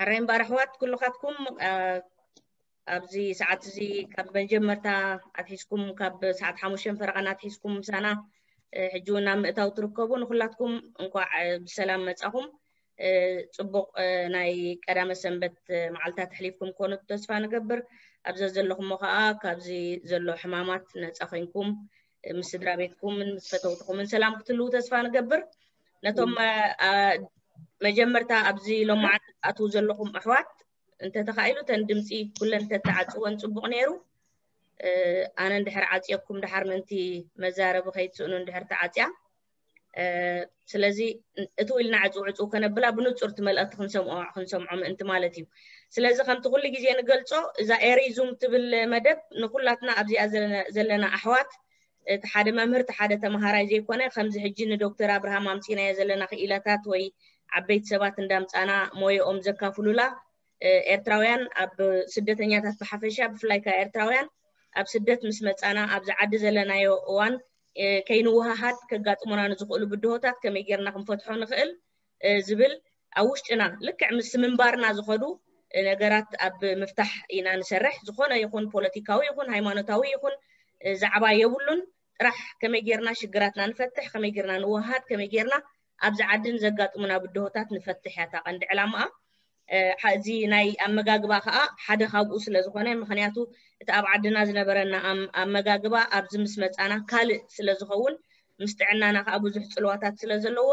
ሕራይ እምበኣር ኣሕዋት ኩልኻትኩም ኣብዚ ሰዓት እዚ ካብ መጀመርታ ኣትሒዝኩም ካብ ሰዓት ሓሙሽተ ፈረቓን ኣትሒዝኩም ምሳና ሕጂ እውን ኣብ ምእታው ትርከቡ ንኩላትኩም እንኳዕ ብሰላም መጻኹም። ጽቡቕ ናይ ቀዳመ ሰንበት መዓልታት ኣሕሊፍኩም ኮኑ ተስፋ ንገብር። ኣብዛ ዘለኹሞ ከዓ ካብዚ ዘሎ ሕማማት ነፃ ኮይንኩም ምስ ስድራ ቤትኩምን ምስ ፈተውትኹምን ሰላም ክትህልዉ ተስፋ ንገብር። ነቶም መጀመርታ ኣብዚ ሎማዓት ኣትዉ ዘለኹም ኣሕዋት እንተተኻኢሉ ተን ድምፂ ኩለን ተተዓፅወን ፅቡቕ ነይሩ። ኣነ እንድሕር ዓፅየኩም ድሓር ምእንቲ መዛረቢ ከይትስእኑ እንድሕር ተዓፅያ። ስለዚ እትው ኢልና ዕፅው ዕፅው ከነብላ ብንፁር እቲ መልእኽቲ ክንሰምዖ ምእንቲ ማለት እዩ። ስለዚ ከምቲ ኩሉ ግዜ ንገልፆ እዛ ኤሪዙም ትብል መደብ ንኩላትና ኣብዚኣ ዘለና ኣሕዋት እቲ ሓደ መምህር እቲ ሓደ ተምሃራይ ዘይኮነ ከምዚ ሕጂ ንዶክተር ኣብርሃም ኣምፂናዮ ዘለና ክኢላታት ወይ ዓበይቲ ሰባት እንዳምፃና ሞየኦም ዘካፍሉላ ኤርትራውያን ኣብ ስደተኛታት ብሓፈሻ ብፍላይ ከኣ ኤርትራውያን ኣብ ስደት ምስ መጻና ኣብዚ ዓዲ ዘለናዮ እዋን ከይንወሃሃድ ከጋጥሙና ንዝኽእሉ ብድሆታት ከመይ ጌርና ክንፈትሖ ንኽእል ዝብል ኣብ ውሽጥና ልክዕ ምስ ምንባርና ዝኸዱ ነገራት ኣብ ምፍታሕ ኢና ንሰርሕ። ዝኾነ ይኹን ፖለቲካዊ ይኹን ሃይማኖታዊ ይኹን ዛዕባ የብሉን። ጥራሕ ከመይ ጌርና ሽግራትና ንፈትሕ፣ ከመይ ጌርና ንወሃሃድ፣ ከመይ ጌርና ኣብዚ ዓዲ ንዘጋጥሙና ብድሆታት ንፈትሕ እያ እታ ቀንዲ ዕላማኣ። እዚ ናይ ኣመጋግባ ከዓ ሓደ ካብኡ ስለ ዝኾነ፣ ምኽንያቱ እቲ ኣብ ዓድና ዝነበረና ኣመጋግባ ኣብዚ ምስ መፃና ካልእ ስለ ዝኸውን ምስ ጥዕናና ከዓ ብዙሕ ፅልዋታት ስለ ዘለዎ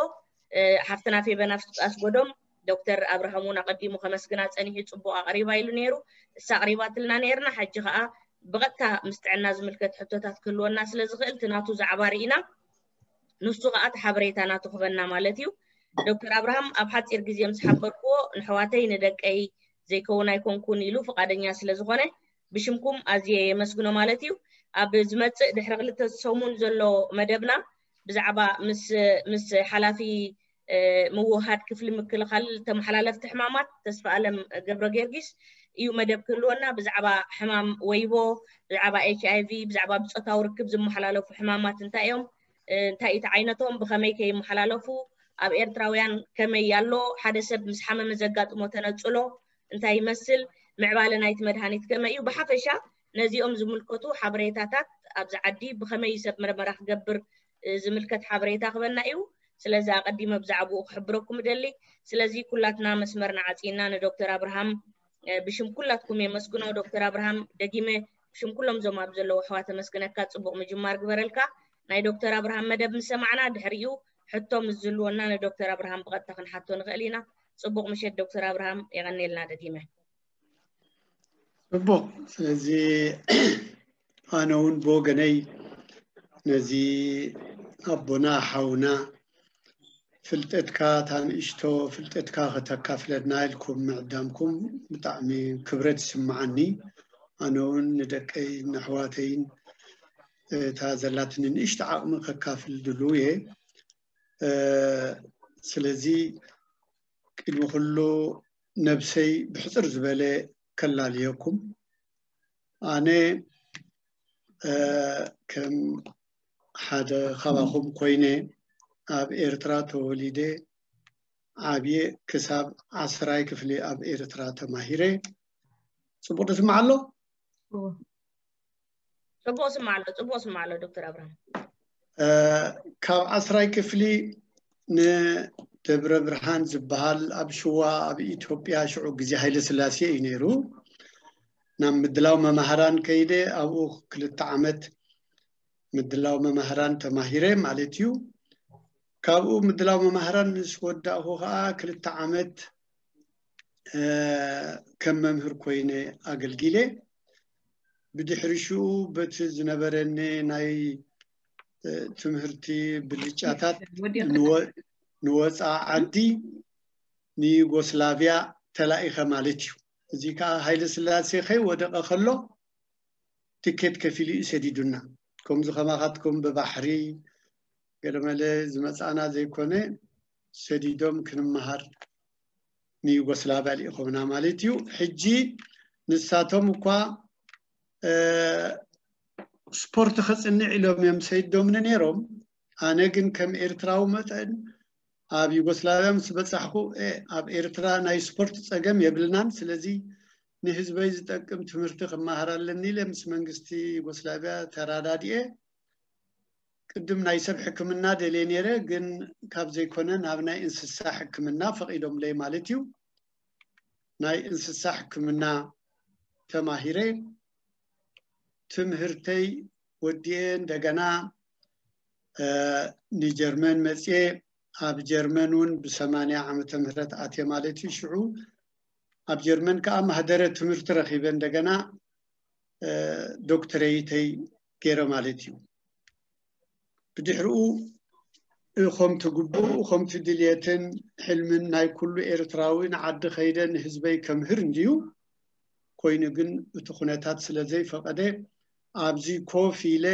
ሓፍትና ፌበን ኣስጎዶም ዶክተር ኣብርሃም እውን ኣቐዲሙ ከመስግና ፀኒሑ ፅቡቕ ኣቕሪባ ኢሉ ነይሩ። እሳ ኣቕሪባትልና ነይርና። ሕጂ ከዓ ብቐጥታ ምስ ጥዕና ዝምልከት ሕቶታት ክህልወና ስለ ዝኽእል እቲ ናቱ ዛዕባ ርኢና ንሱ ከዓ እቲ ሓበሬታ ናቱ ክበና ማለት እዩ። ዶክተር ኣብርሃም ኣብ ሓፂር ግዜ ምስ ሓበርክዎ ንሕዋተይ ንደቀይ ዘይከውን ኣይኮንኩን ኢሉ ፍቓደኛ ስለ ዝኾነ ብሽምኩም ኣዝየ የመስግኖ ማለት እዩ። ኣብ ዝመፅእ ድሕሪ ክልተ ሰሙን ዘሎ መደብና ብዛዕባ ምስ ምስ ሓላፊ ምውሃድ ክፍሊ ምክልኻል ተመሓላለፍቲ ሕማማት ተስፋ ኣለም ገብረ ጊዮርጊስ እዩ መደብ ክህልወና ብዛዕባ ሕማም ወይቦ ብዛዕባ ኤች ኣይ ቪ ብዛዕባ ብፆታዊ ርክብ ዝመሓላለፉ ሕማማት እንታይ እዮም እንታይ እቲ ዓይነቶም ብኸመይ ከይመሓላለፉ ኣብ ኤርትራውያን ከመይ ኣሎ ሓደ ሰብ ምስ ሓመመ ዘጋጥሞ ተነፅሎ እንታይ ይመስል ምዕባለ ናይቲ መድሃኒት ከመይ እዩ ብሓፈሻ ነዚኦም ዝምልከቱ ሓበሬታታት ኣብዚ ዓዲ ብኸመይ ሰብ ምርመራ ክገብር ዝምልከት ሓበሬታ ክበና እዩ። ስለዚ ኣቐዲመ ብዛዕባኡ ክሕብረኩም እደሊ። ስለዚ ኩላትና መስመርና ዓፂና ንዶክተር ኣብርሃም ብሽም ኩላትኩም የመስግኖ። ዶክተር ኣብርሃም ደጊመ ብሽም ኩሎም ዞም ኣብ ዘለዉ ኣሕዋት ኣመስግነካ። ፅቡቕ ምጅማር ግበረልካ። ናይ ዶክተር ኣብርሃም መደብ ምስ ሰማዕና ድሕሪኡ ሕቶ ምስ ዝህልወና ንዶክተር ኣብርሃም ብቐጥታ ክንሓቶ ንኽእል ኢና። ፅቡቕ ምሸት ዶክተር ኣብርሃም። የቐኔልና ደጊመ። ፅቡቕ። ስለዚ ኣነ እውን ብወገነይ ነዚ ኣቦና ሓውና ፍልጠትካ እታ ንእሽቶ ፍልጠትካ ከተካፍለና ኢልኩም ምዕዳምኩም ብጣዕሚ ክብረት ይስምዓኒ። ኣነ እውን ንደቀይ ንኣሕዋተይን እታ ዘላትኒ ንእሽቶ ዓቕሚ ከካፍል ድሉው እየ። ስለዚ ቅድሚ ኩሉ ነብሰይ ብሕፅር ዝበለ ከላልየኩም። ኣነ ከም ሓደ ካባኹም ኮይነ ኣብ ኤርትራ ተወሊደ ዓብየ ክሳብ ዓስራይ ክፍሊ ኣብ ኤርትራ ተማሂረ። ፅቡቅ ዝስማዕ ኣሎ? ፅቡቅ ስማዕ ኣሎ፣ ፅቡቅ ስማዕ ኣሎ ዶክተር ኣብርሃም። ካብ ዓስራይ ክፍሊ ንደብረ ብርሃን ዝበሃል ኣብ ሽዋ ኣብ ኢትዮጵያ ሽዑ ግዜ ሃይለ ስላሴ እዩ ነይሩ። ናብ ምድላው መማህራን ከይደ ኣብኡ ክልተ ዓመት ምድላው መማህራን ተማሂረ ማለት እዩ። ካብኡ ምድላው መማህራን ምስ ወዳእኹ ከዓ ክልተ ዓመት ከም መምህር ኮይነ ኣገልጊለ። ብድሕሪ ሽኡ በቲ ዝነበረኒ ናይ ትምህርቲ ብልጫታት ንወፃ ዓዲ ንዩጎስላቪያ ተላኢኸ ማለት እዩ። እዚ ከዓ ሃይለ ስላሴ ከይወደቐ ከሎ ትኬት ከፊሉ እዩ ሰዲዱና። ከምዚ ከማኻትኩም ብባሕሪ ገለመለ ዝመፃና ዘይኮነ ሰዲዶም ክንመሃር ንዩጎስላቪያ ልኢኾምና ማለት እዩ። ሕጂ ንሳቶም እኳ ስፖርት ከፅንዕ ኢሎም እዮም ሰይዶምኒ ነይሮም። ኣነ ግን ከም ኤርትራዊ መጠን ኣብ ዩጎስላቪያ ምስ በጻሕኩ፣ ኣብ ኤርትራ ናይ ስፖርት ጸገም የብልናን፣ ስለዚ ንህዝበይ ዝጠቅም ትምህርቲ ክመሃር ኣለኒ ኢለ ምስ መንግስቲ ዩጎስላቪያ ተራዳዲኤ። ቅድም ናይ ሰብ ሕክምና ደልየ ነይረ፣ ግን ካብ ዘይኮነ ናብ ናይ እንስሳ ሕክምና ፈቒዶምለይ ማለት እዩ። ናይ እንስሳ ሕክምና ተማሂረ፣ ትምህርተይ ወዲኤ እንደገና ንጀርመን መፅየ። ኣብ ጀርመን እውን ብሰማንያ ዓመተ ምህረት ኣትየ ማለት እዩ። ሽዑ ኣብ ጀርመን ከዓ ማህደረ ትምህርቲ ረኺበ፣ እንደገና ዶክተሬይተይ ገይረ ማለት እዩ። ብድሕሪኡ እኸምቲ ግቡእ እኸምቲ ድልየትን ሕልምን ናይ ኩሉ ኤርትራዊ ንዓዲ ከይደ ንህዝበይ ከምህር እንድዩ። ኮይኑ ግን እቲ ኩነታት ስለ ዘይፈቐደ ኣብዚ ኮፍ ኢለ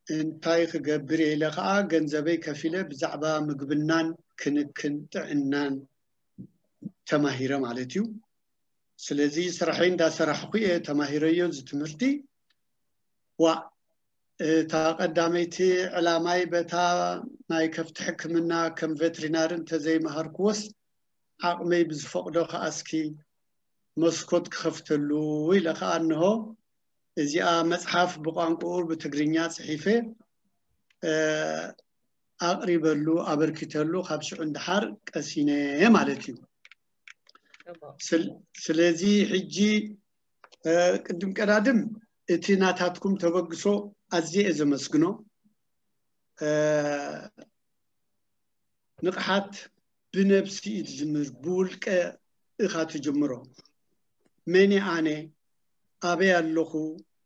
እንታይ ክገብር እየ ኢለ ከዓ ገንዘበይ ከፊለ ብዛዕባ ምግብናን ክንክን ጥዕናን ተማሂረ ማለት እዩ። ስለዚ ስራሐይ እንዳሰራሕኩ እየ ተማሂረዮ እዚ ትምህርቲ። ዋ እታ ቀዳመይቲ ዕላማይ በታ ናይ ከፍቲ ሕክምና ከም ቬትሪናሪ እንተዘይመሃርክዎስ ዓቕመይ ብዝፈቕዶ ከኣስኪ መስኮት ክኸፍተሉ ኢለ ከዓ እንሆ እዚኣ መፅሓፍ ብቋንቋኡ ብትግርኛ ፅሒፈ ኣቕሪበሉ ኣበርኪተሉ ካብ ሽዑ ንደሓር ቀሲነ ማለት እዩ። ስለዚ ሕጂ ቅድም ቀዳድም እቲ ናታትኩም ተበግሶ ኣዝየ እየ ዘመስግኖ። ንቕሓት ብነብሲ እዩ ዝጅምር፣ ብውልቀ እኻ ትጅምሮ። መን ኣነ፣ ኣበይ ኣለኹ፣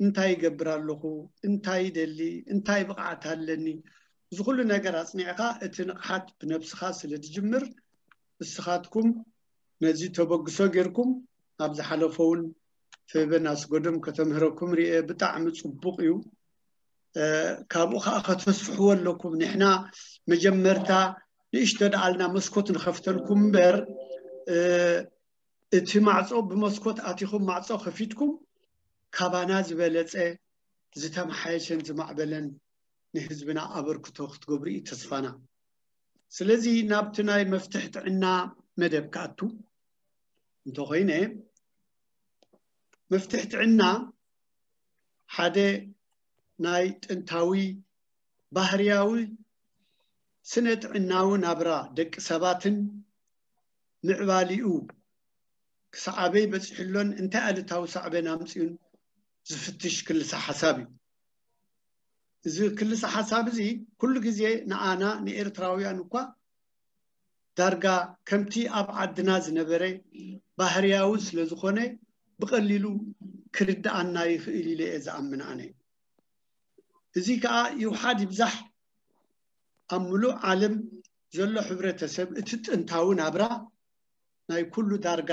እንታይ ይገብር ኣለኹ፣ እንታይ ይደሊ፣ እንታይ ብቕዓት ኣለኒ፣ እዚ ኩሉ ነገር ኣፅኒዕካ እቲ ንቕሓት ብነብስኻ ስለ ዝጅምር ንስኻትኩም ነዚ ተበግሶ ጌርኩም ኣብ ዝሓለፈ እውን ፈበን ኣስገዶም ከተምህረኩም ርኤ። ብጣዕሚ ፅቡቕ እዩ። ካብኡ ከዓ ከተስፍሕዎ ኣለኩም። ንሕና መጀመርታ ንእሽቶ ደኣልና መስኮት ንኸፍተልኩም እምበር እቲ ማዕፆ ብመስኮት ኣቲኹም ማዕፆ ከፊትኩም ካባና ዝበለፀ ዝተመሓየሸን ዝማዕበለን ንህዝብና ኣበርክቶ ክትገብሩ እዩ ተስፋና። ስለዚ ናብቲ ናይ መፍትሕ ጥዕና መደብ ክኣቱ እንተኾይነ፣ መፍትሕ ጥዕና ሓደ ናይ ጥንታዊ ባህርያዊ ስነ ጥዕናዊ ናብራ ደቂ ሰባትን ምዕባሊኡ ክሳዕ ኣበይ በፂሕሎን እንታይ ኣሉታዊ ሳዕቤን ኣምፅኡን ዝፍትሽ ክልሰ ሓሳብ እዩ። እዚ ክልሰ ሓሳብ እዚ ኩሉ ግዜ ንኣና ንኤርትራውያን እኳ ዳርጋ ከምቲ ኣብ ዓድና ዝነበረ ባህርያዊ ስለ ዝኾነ ብቐሊሉ ክርድኣና ይኽእል ኢለ እየ ዝኣምን ኣነ። እዚ ከዓ ይውሓድ ይብዛሕ ኣብ ምሉእ ዓለም ዘሎ ሕብረተሰብ እቲ ጥንታዊ ናብራ ናይ ኩሉ ዳርጋ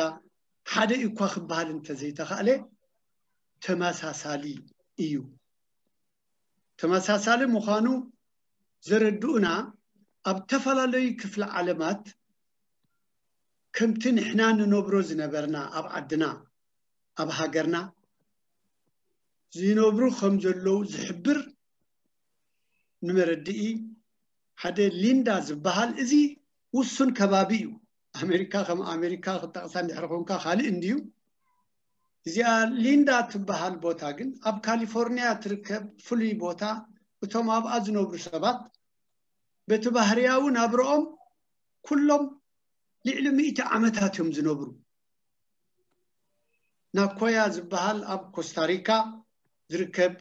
ሓደ እኳ ክበሃል እንተዘይተኻእለ ተመሳሳሊ እዩ። ተመሳሳሊ ምዃኑ ዘረድኡና ኣብ ዝተፈላለዩ ክፍለ ዓለማት ከምቲ ንሕና ንነብሮ ዝነበርና ኣብ ዓድና ኣብ ሃገርና ዝነብሩ ከም ዘለዉ ዝሕብር ንመረድኢ ሓደ ሊንዳ ዝበሃል፣ እዚ ውሱን ከባቢ እዩ። ኣሜሪካ ከም ኣሜሪካ ክጠቕሳ እንድሕር ኮንካ ካልእ እንድዩ። እዚኣ ሊንዳ ትበሃል ቦታ ግን ኣብ ካሊፎርኒያ ትርከብ ፍሉይ ቦታ። እቶም ኣብኣ ዝነብሩ ሰባት በቲ ባህርያዊ ናብረኦም ኩሎም ልዕሊ ሚእቲ ዓመታት እዮም ዝነብሩ። ናኮያ ዝበሃል ኣብ ኮስታሪካ ዝርከብ፣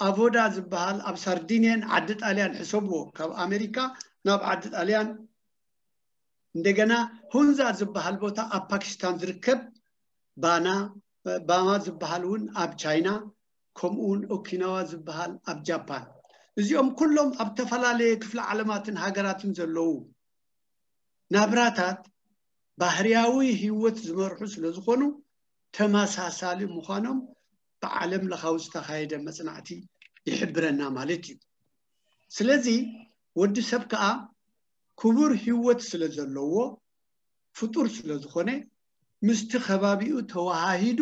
ኣቮዳ ዝበሃል ኣብ ሳርዲንየን ዓዲ ጣልያን ሕሰብዎ፣ ካብ ኣሜሪካ ናብ ዓዲ ጣልያን። እንደገና ሁንዛ ዝበሃል ቦታ ኣብ ፓኪስታን ዝርከብ፣ ባና ባማ ዝበሃል እውን ኣብ ቻይና፣ ከምኡ እውን ኦኪናዋ ዝበሃል ኣብ ጃፓን። እዚኦም ኩሎም ኣብ ዝተፈላለየ ክፍለ ዓለማትን ሃገራትን ዘለዉ ናብራታት ባህርያዊ ህይወት ዝመርሑ ስለ ዝኾኑ ተመሳሳሊ ምዃኖም ብዓለም ለኻዊ ዝተኻየደ መፅናዕቲ ይሕብረና ማለት እዩ። ስለዚ ወዲ ሰብ ከዓ ክቡር ህይወት ስለ ዘለዎ ፍጡር ስለ ዝኾነ ምስቲ ከባቢኡ ተወሃሂዱ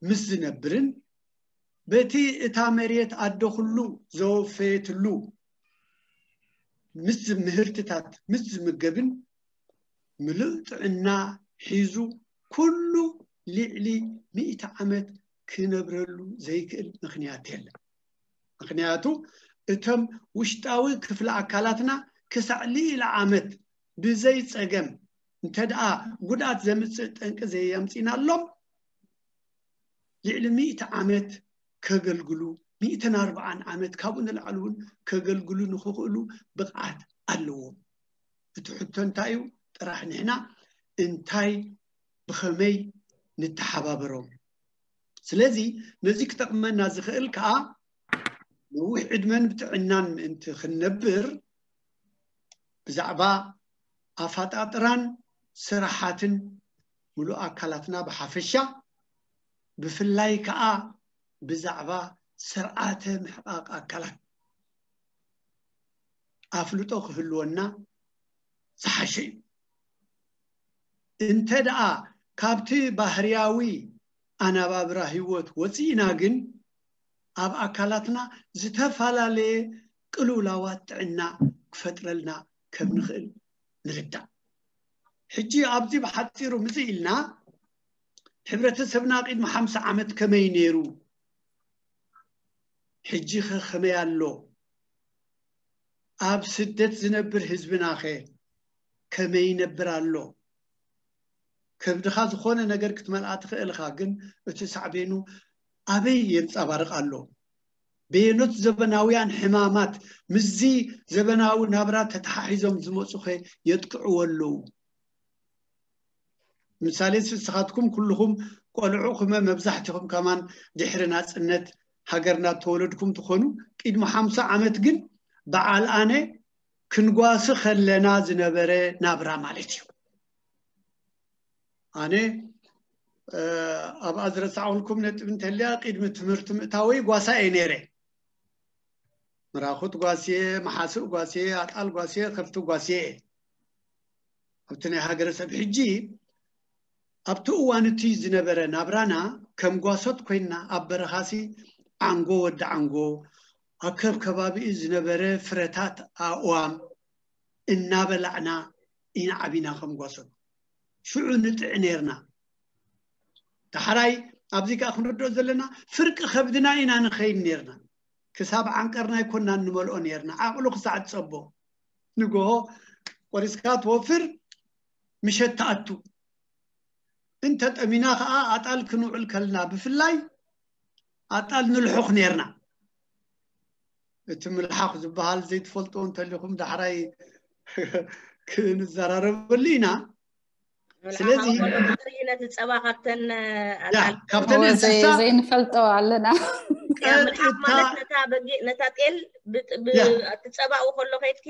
ምስ ዝነብርን በቲ እታ መሬት ኣደ ኩሉ ዘወፈየትሉ ምስ ምህርትታት ምስ ዝምገብን ምሉእ ጥዕና ሒዙ ኩሉ ልዕሊ ሚእቲ ዓመት ክነብረሉ ዘይክእል ምኽንያት የለን። ምኽንያቱ እቶም ውሽጣዊ ክፍሊ ኣካላትና ክሳዕ ልዕሊ ዓመት ብዘይ ጸገም እንተ ደኣ ጉድኣት ዘምጽእ ጠንቂ ዘየምጺእናሎም ልዕሊ ሚእቲ ዓመት ከገልግሉ፣ ሚእትን ኣርባዓን ዓመት ካብኡ ንላዕሊ እውን ከገልግሉ ንኽኽእሉ ብቕዓት ኣለዎም። እቲ ሕቶ እንታይ እዩ? ጥራሕ ንሕና እንታይ ብኸመይ ንተሓባበሮም? ስለዚ ነዚ ክጠቕመና ዝኽእል ከዓ ነዊሕ ዕድመን ብጥዕናን ምእንቲ ክንነብር ብዛዕባ ኣፈጣጥራን ስራሓትን ምሉእ ኣካላትና ብሓፈሻ ብፍላይ ከዓ ብዛዕባ ስርዓተ ምሕቃቕ ኣካላት ኣፍልጦ ክህልወና ዝሓሸ እዩ። እንተ ደኣ ካብቲ ባህርያዊ ኣነባብራ ህይወት ወፂእና ግን ኣብ ኣካላትና ዝተፈላለየ ቅልውላዋት ጥዕና ክፈጥረልና ከም ንኽእል ንርዳእ። ሕጂ ኣብዚ ብሓፂሩ ምፅእ ኢልና ሕብረተሰብና ቅድሚ ሓምሳ ዓመት ከመይ ነይሩ? ሕጂ ኸ ከመይ ኣሎ? ኣብ ስደት ዝነብር ህዝብና ኸ ከመይ ይነብር ኣሎ? ከብድኻ ዝኾነ ነገር ክትመልኣ ትኽእል ኢኻ፣ ግን እቲ ሳዕቤኑ ኣበይ የንጸባርቕ ኣሎ? በየኖት ዘበናውያን ሕማማት ምስዚ ዘበናዊ ናብራ ተተሓሒዞም ዝመጹ ኸ የጥቅዕዎ ኣለዉ? ምሳሌ ንስኻትኩም ኩልኹም ቆልዑ ክመ መብዛሕትኹም ከማን ድሕሪ ናጽነት ሃገርና ተወለድኩም ትኾኑ፣ ቅድሚ ሓምሳ ዓመት ግን በዓል ኣነ ክንጓሲ ከለና ዝነበረ ናብራ ማለት እዩ። ኣነ ኣብኣ ዝረሳዕኩልኩም ነጥብ እንተልያ ቅድሚ ትምህርቲ ምእታወይ ጓሳ እየ ነይረ። ምራኹት ጓስየ፣ መሓስእ ጓስየ፣ ኣጣል ጓስየ፣ ከፍቲ ጓስየ እየ። ኣብቲ ናይ ሃገረሰብ ሕጂ ኣብቲ እዋን እቲ ዝነበረ ናብራና ከም ጓሶት ኮይንና ኣብ በረኻሲ ዓንጎ ወዲ ዓንጎ ኣብ ከብ ከባቢኡ ዝነበረ ፍረታት ኣእዋም እናበላዕና ኢና ዓቢና ከም ጓሶት። ሽዑ ንጥዕ ነርና። ዳሕራይ ኣብዚ ከዓ ክንርድኦ ዘለና ፍርቂ ከብድና ኢና ንኸይድ ነርና። ክሳብ ዓንቀርና ኣይኮናን ንመልኦ ነርና። ዓቕሉ ክሳዕ ትጸቦ ንግሆ ቆሪስካ ትወፍር ምሸት ትኣቱ። እንተ ጠሚና ከዓ ኣጣል ክንውዕል ከልና ብፍላይ ኣጣል ንልሑኽ ነርና። እቲ ምልሓኽ ዝበሃል ዘይትፈልጦ እንተሊኹም ዳሕራይ ክንዘራረበሉ ኢና። ስለዚ ነቲ ጸባ ካብተን ካብተን እንስሳ ዘይንፈልጦ ኣለና። ምልሓኽ ማለት ነታ በጊዕ ነታ ጤል እቲ ጸባኡ ከሎ ከይድኪ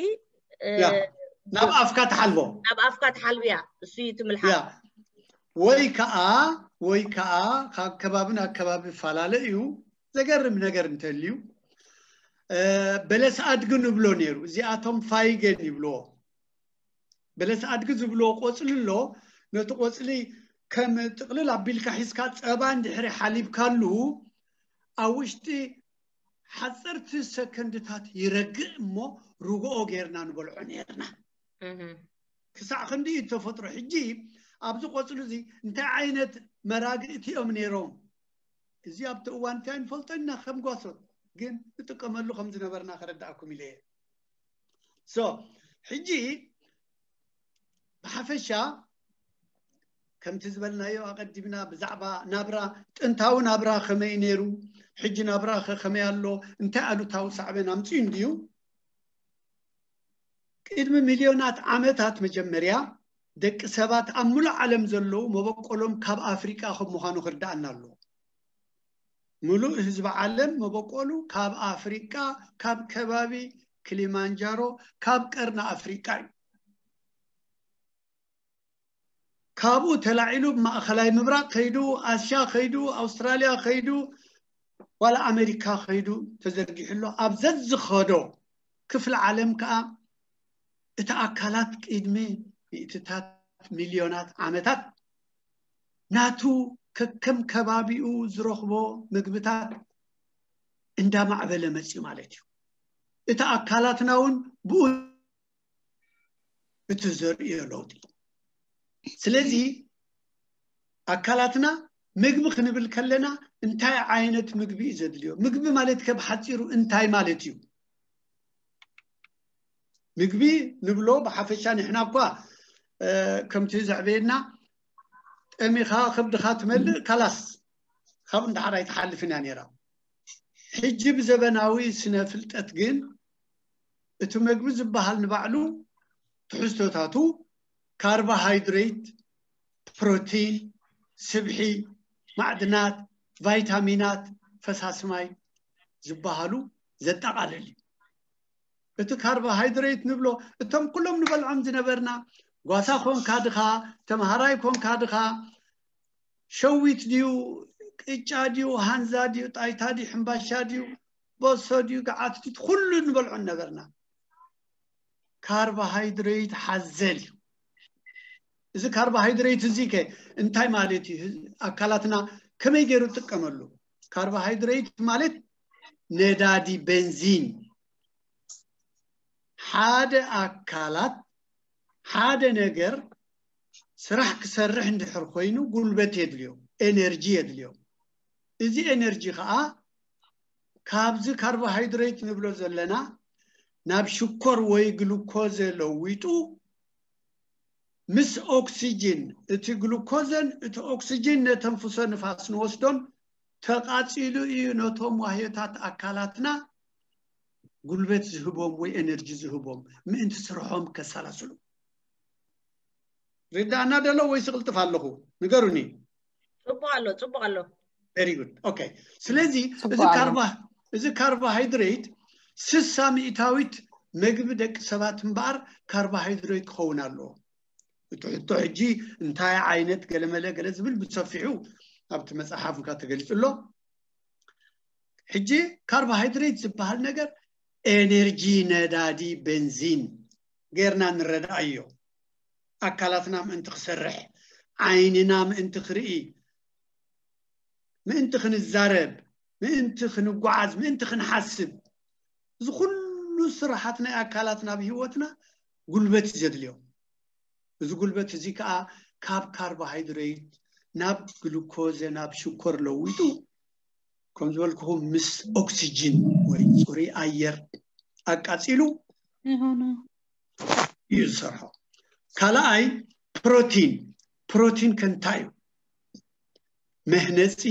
ናብ ኣፍካ ትሓልቦ ናብ ኣፍካ ትሓልብያ። እሱ እዩ እቲ ምልሓኽ። ወይ ከዓ ወይ ከዓ ካብ ከባቢ ናብ ከባቢ ይፈላለ እዩ። ዘገርም ነገር እንተልዩ በለስ ኣድጊ ንብሎ ነይሩ። እዚኣቶም ፋይገን ይብልዎ። በለስ ኣድጊ ዝብልዎ ቆፅሊ ኣሎ። ነቲ ቆፅሊ ከም ጥቕልል ኣቢልካ ሒዝካ ጸባ እንድሕሪ ሓሊብካሉ ኣብ ውሽጢ ሓፀርቲ ሰከንድታት ይረግእ እሞ ርግኦ ጌርና ንበልዖ ነርና። ክሳዕ ክንዲ እዩ ተፈጥሮ። ሕጂ ኣብዚ ቆፅሊ እዚ እንታይ ዓይነት መራግእቲ እዮም ነይሮም? እዚ ኣብቲ እዋን እንታይ ንፈልጦ ኢና ከም ጓሶት፣ ግን ንጥቀመሉ ከም ዝነበርና ከረዳእኩም ኢለ እየ። ሶ ሕጂ ብሓፈሻ ከምቲ ዝበልናዮ ኣቐዲምና ብዛዕባ ናብራ ጥንታዊ ናብራ ከመይ ነይሩ፣ ሕጂ ናብራ ከ ከመይ ኣሎ፣ እንታይ ኣሉታዊ ሳዕቤን ኣምፅኡ እንድዩ? ቅድሚ ሚልዮናት ዓመታት መጀመርያ ደቂ ሰባት ኣብ ሙሉእ ዓለም ዘለዉ መበቆሎም ካብ ኣፍሪቃ ከም ምዃኑ ክርዳኣና ኣለዎ። ሙሉእ ህዝቢ ዓለም መበቆሉ ካብ ኣፍሪቃ ካብ ከባቢ ክሊማንጃሮ ካብ ቀርኒ ኣፍሪቃ እዩ። ካብኡ ተላዒሉ ማእኸላይ ምብራቕ ከይዱ ኣስያ ከይዱ ኣውስትራልያ ከይዱ ዋላ ኣሜሪካ ከይዱ ተዘርጊሑ ኣሎ። ኣብ ዘዝኸዶ ክፍሊ ዓለም ከዓ እቲ ኣካላት ቅድሚ ሚእትታት ሚልዮናት ዓመታት ናቱ ከከም ከባቢኡ ዝረኽቦ ምግብታት እንዳማዕበለ መፅዩ ማለት እዩ። እቲ ኣካላትና እውን ብኡ እቲ ዘርእዮ ለውጢ። ስለዚ ኣካላትና ምግቢ ክንብል ከለና እንታይ ዓይነት ምግቢ እዩ ዘድልዮ? ምግቢ ማለት ከ ብሓፂሩ እንታይ ማለት እዩ? ምግቢ ንብሎ ብሓፈሻ ንሕና እኳ ከምቲ ዘዕበየና ጠሚኻ ከብድኻ ትመልእ ካላስ ካብ እንዳሓር ኣይትሓልፍን እያ ነይራ። ሕጂ ብዘበናዊ ስነ ፍልጠት ግን እቲ ምግቢ ዝበሃል ንባዕሉ ትሕዝቶታቱ ካርቦሃይድሬት፣ ፕሮቲን፣ ስብሒ፣ ማዕድናት፣ ቫይታሚናት፣ ፈሳሲ ማይ ዝበሃሉ ዘጠቓልል እዩ። እቲ ካርቦሃይድሬት ንብሎ እቶም ኩሎም ንበልዖም ዝነበርና ጓሳ ኮንካ ድኻ ተምሃራይ ኮንካ ድኻ ሸዊት ድዩ ቅጫ ድዩ ሃንዛ ድዩ ጣይታ ድዩ ሕምባሻ ድዩ በሶ ድዩ ገዓት ድዩ ኩሉ ንበልዖ ነበርና። ካርቦሃይድሬት ሓዘል እዩ። እዚ ካርቦሃይድሬት እዚ ከ እንታይ ማለት እዩ? ኣካላትና ከመይ ገይሩ ይጥቀመሉ? ካርቦሃይድሬት ማለት ነዳዲ ቤንዚን። ሓደ ኣካላት ሓደ ነገር ስራሕ ክሰርሕ እንድሕር ኮይኑ ጉልበት የድልዮ፣ ኤነርጂ የድልዮ። እዚ ኤነርጂ ከዓ ካብዚ ካርቦሃይድሬት ንብሎ ዘለና ናብ ሽኮር ወይ ግሉኮዘ ለዊጡ ምስ ኦክሲጅን፣ እቲ ግሉኮዘን እቲ ኦክሲጅን ነተንፍሶ ንፋስ ንወስዶን ተቃፂሉ እዩ ነቶም ዋህዮታት ኣካላትና ጉልበት ዝህቦም ወይ ኤነርጂ ዝህቦም ምእንቲ ስርሖም ከሰላስሉ። ርዳእና ደሎ ወይ ስቕልጥፍ ኣለኹ? ንገሩኒ። ጽቡቕ ኣሎ፣ ጽቡቕ ኣሎ። Very good. Okay. ስለዚ እዚ ካርቦሃይድሬት ስሳ ሚእታዊት ምግቢ ደቂ ሰባት እምበኣር ካርቦሃይድሬት ክኸውን ኣለዎ። እቲ ሕቶ ሕጂ እንታይ ዓይነት ገለመለ ገለ ዝብል ብሰፊሑ ኣብቲ መጽሓፍ እንካ ተገሊጹ ኣሎ። ሕጂ ካርቦሃይድሬት ዝበሃል ነገር ኤነርጂ፣ ነዳዲ፣ ቤንዚን ጌርና ንረድኣዮ። ኣካላትና ምእንቲ ክሰርሕ፣ ዓይንና ምእንቲ ክርኢ፣ ምእንቲ ክንዛረብ፣ ምእንቲ ክንጓዓዝ፣ ምእንቲ ክንሓስብ፣ እዚ ኩሉ ስራሓት ናይ ኣካላትና ኣብ ህይወትና ጉልበት እዩ ዘድልዮ። እዚ ጉልበት እዚ ከዓ ካብ ካርቦሃይድሬት ናብ ግሉኮዘ ናብ ሽኮር ለዊጡ ከም ዝበልኩኹም ምስ ኦክሲጅን ወይ ፅሩይ ኣየር ኣቃፂሉ ይኾነ እዩ ዝሰርሖ። ካልኣይ ፕሮቲን። ፕሮቲን ከንታይ እዩ? መህነፂ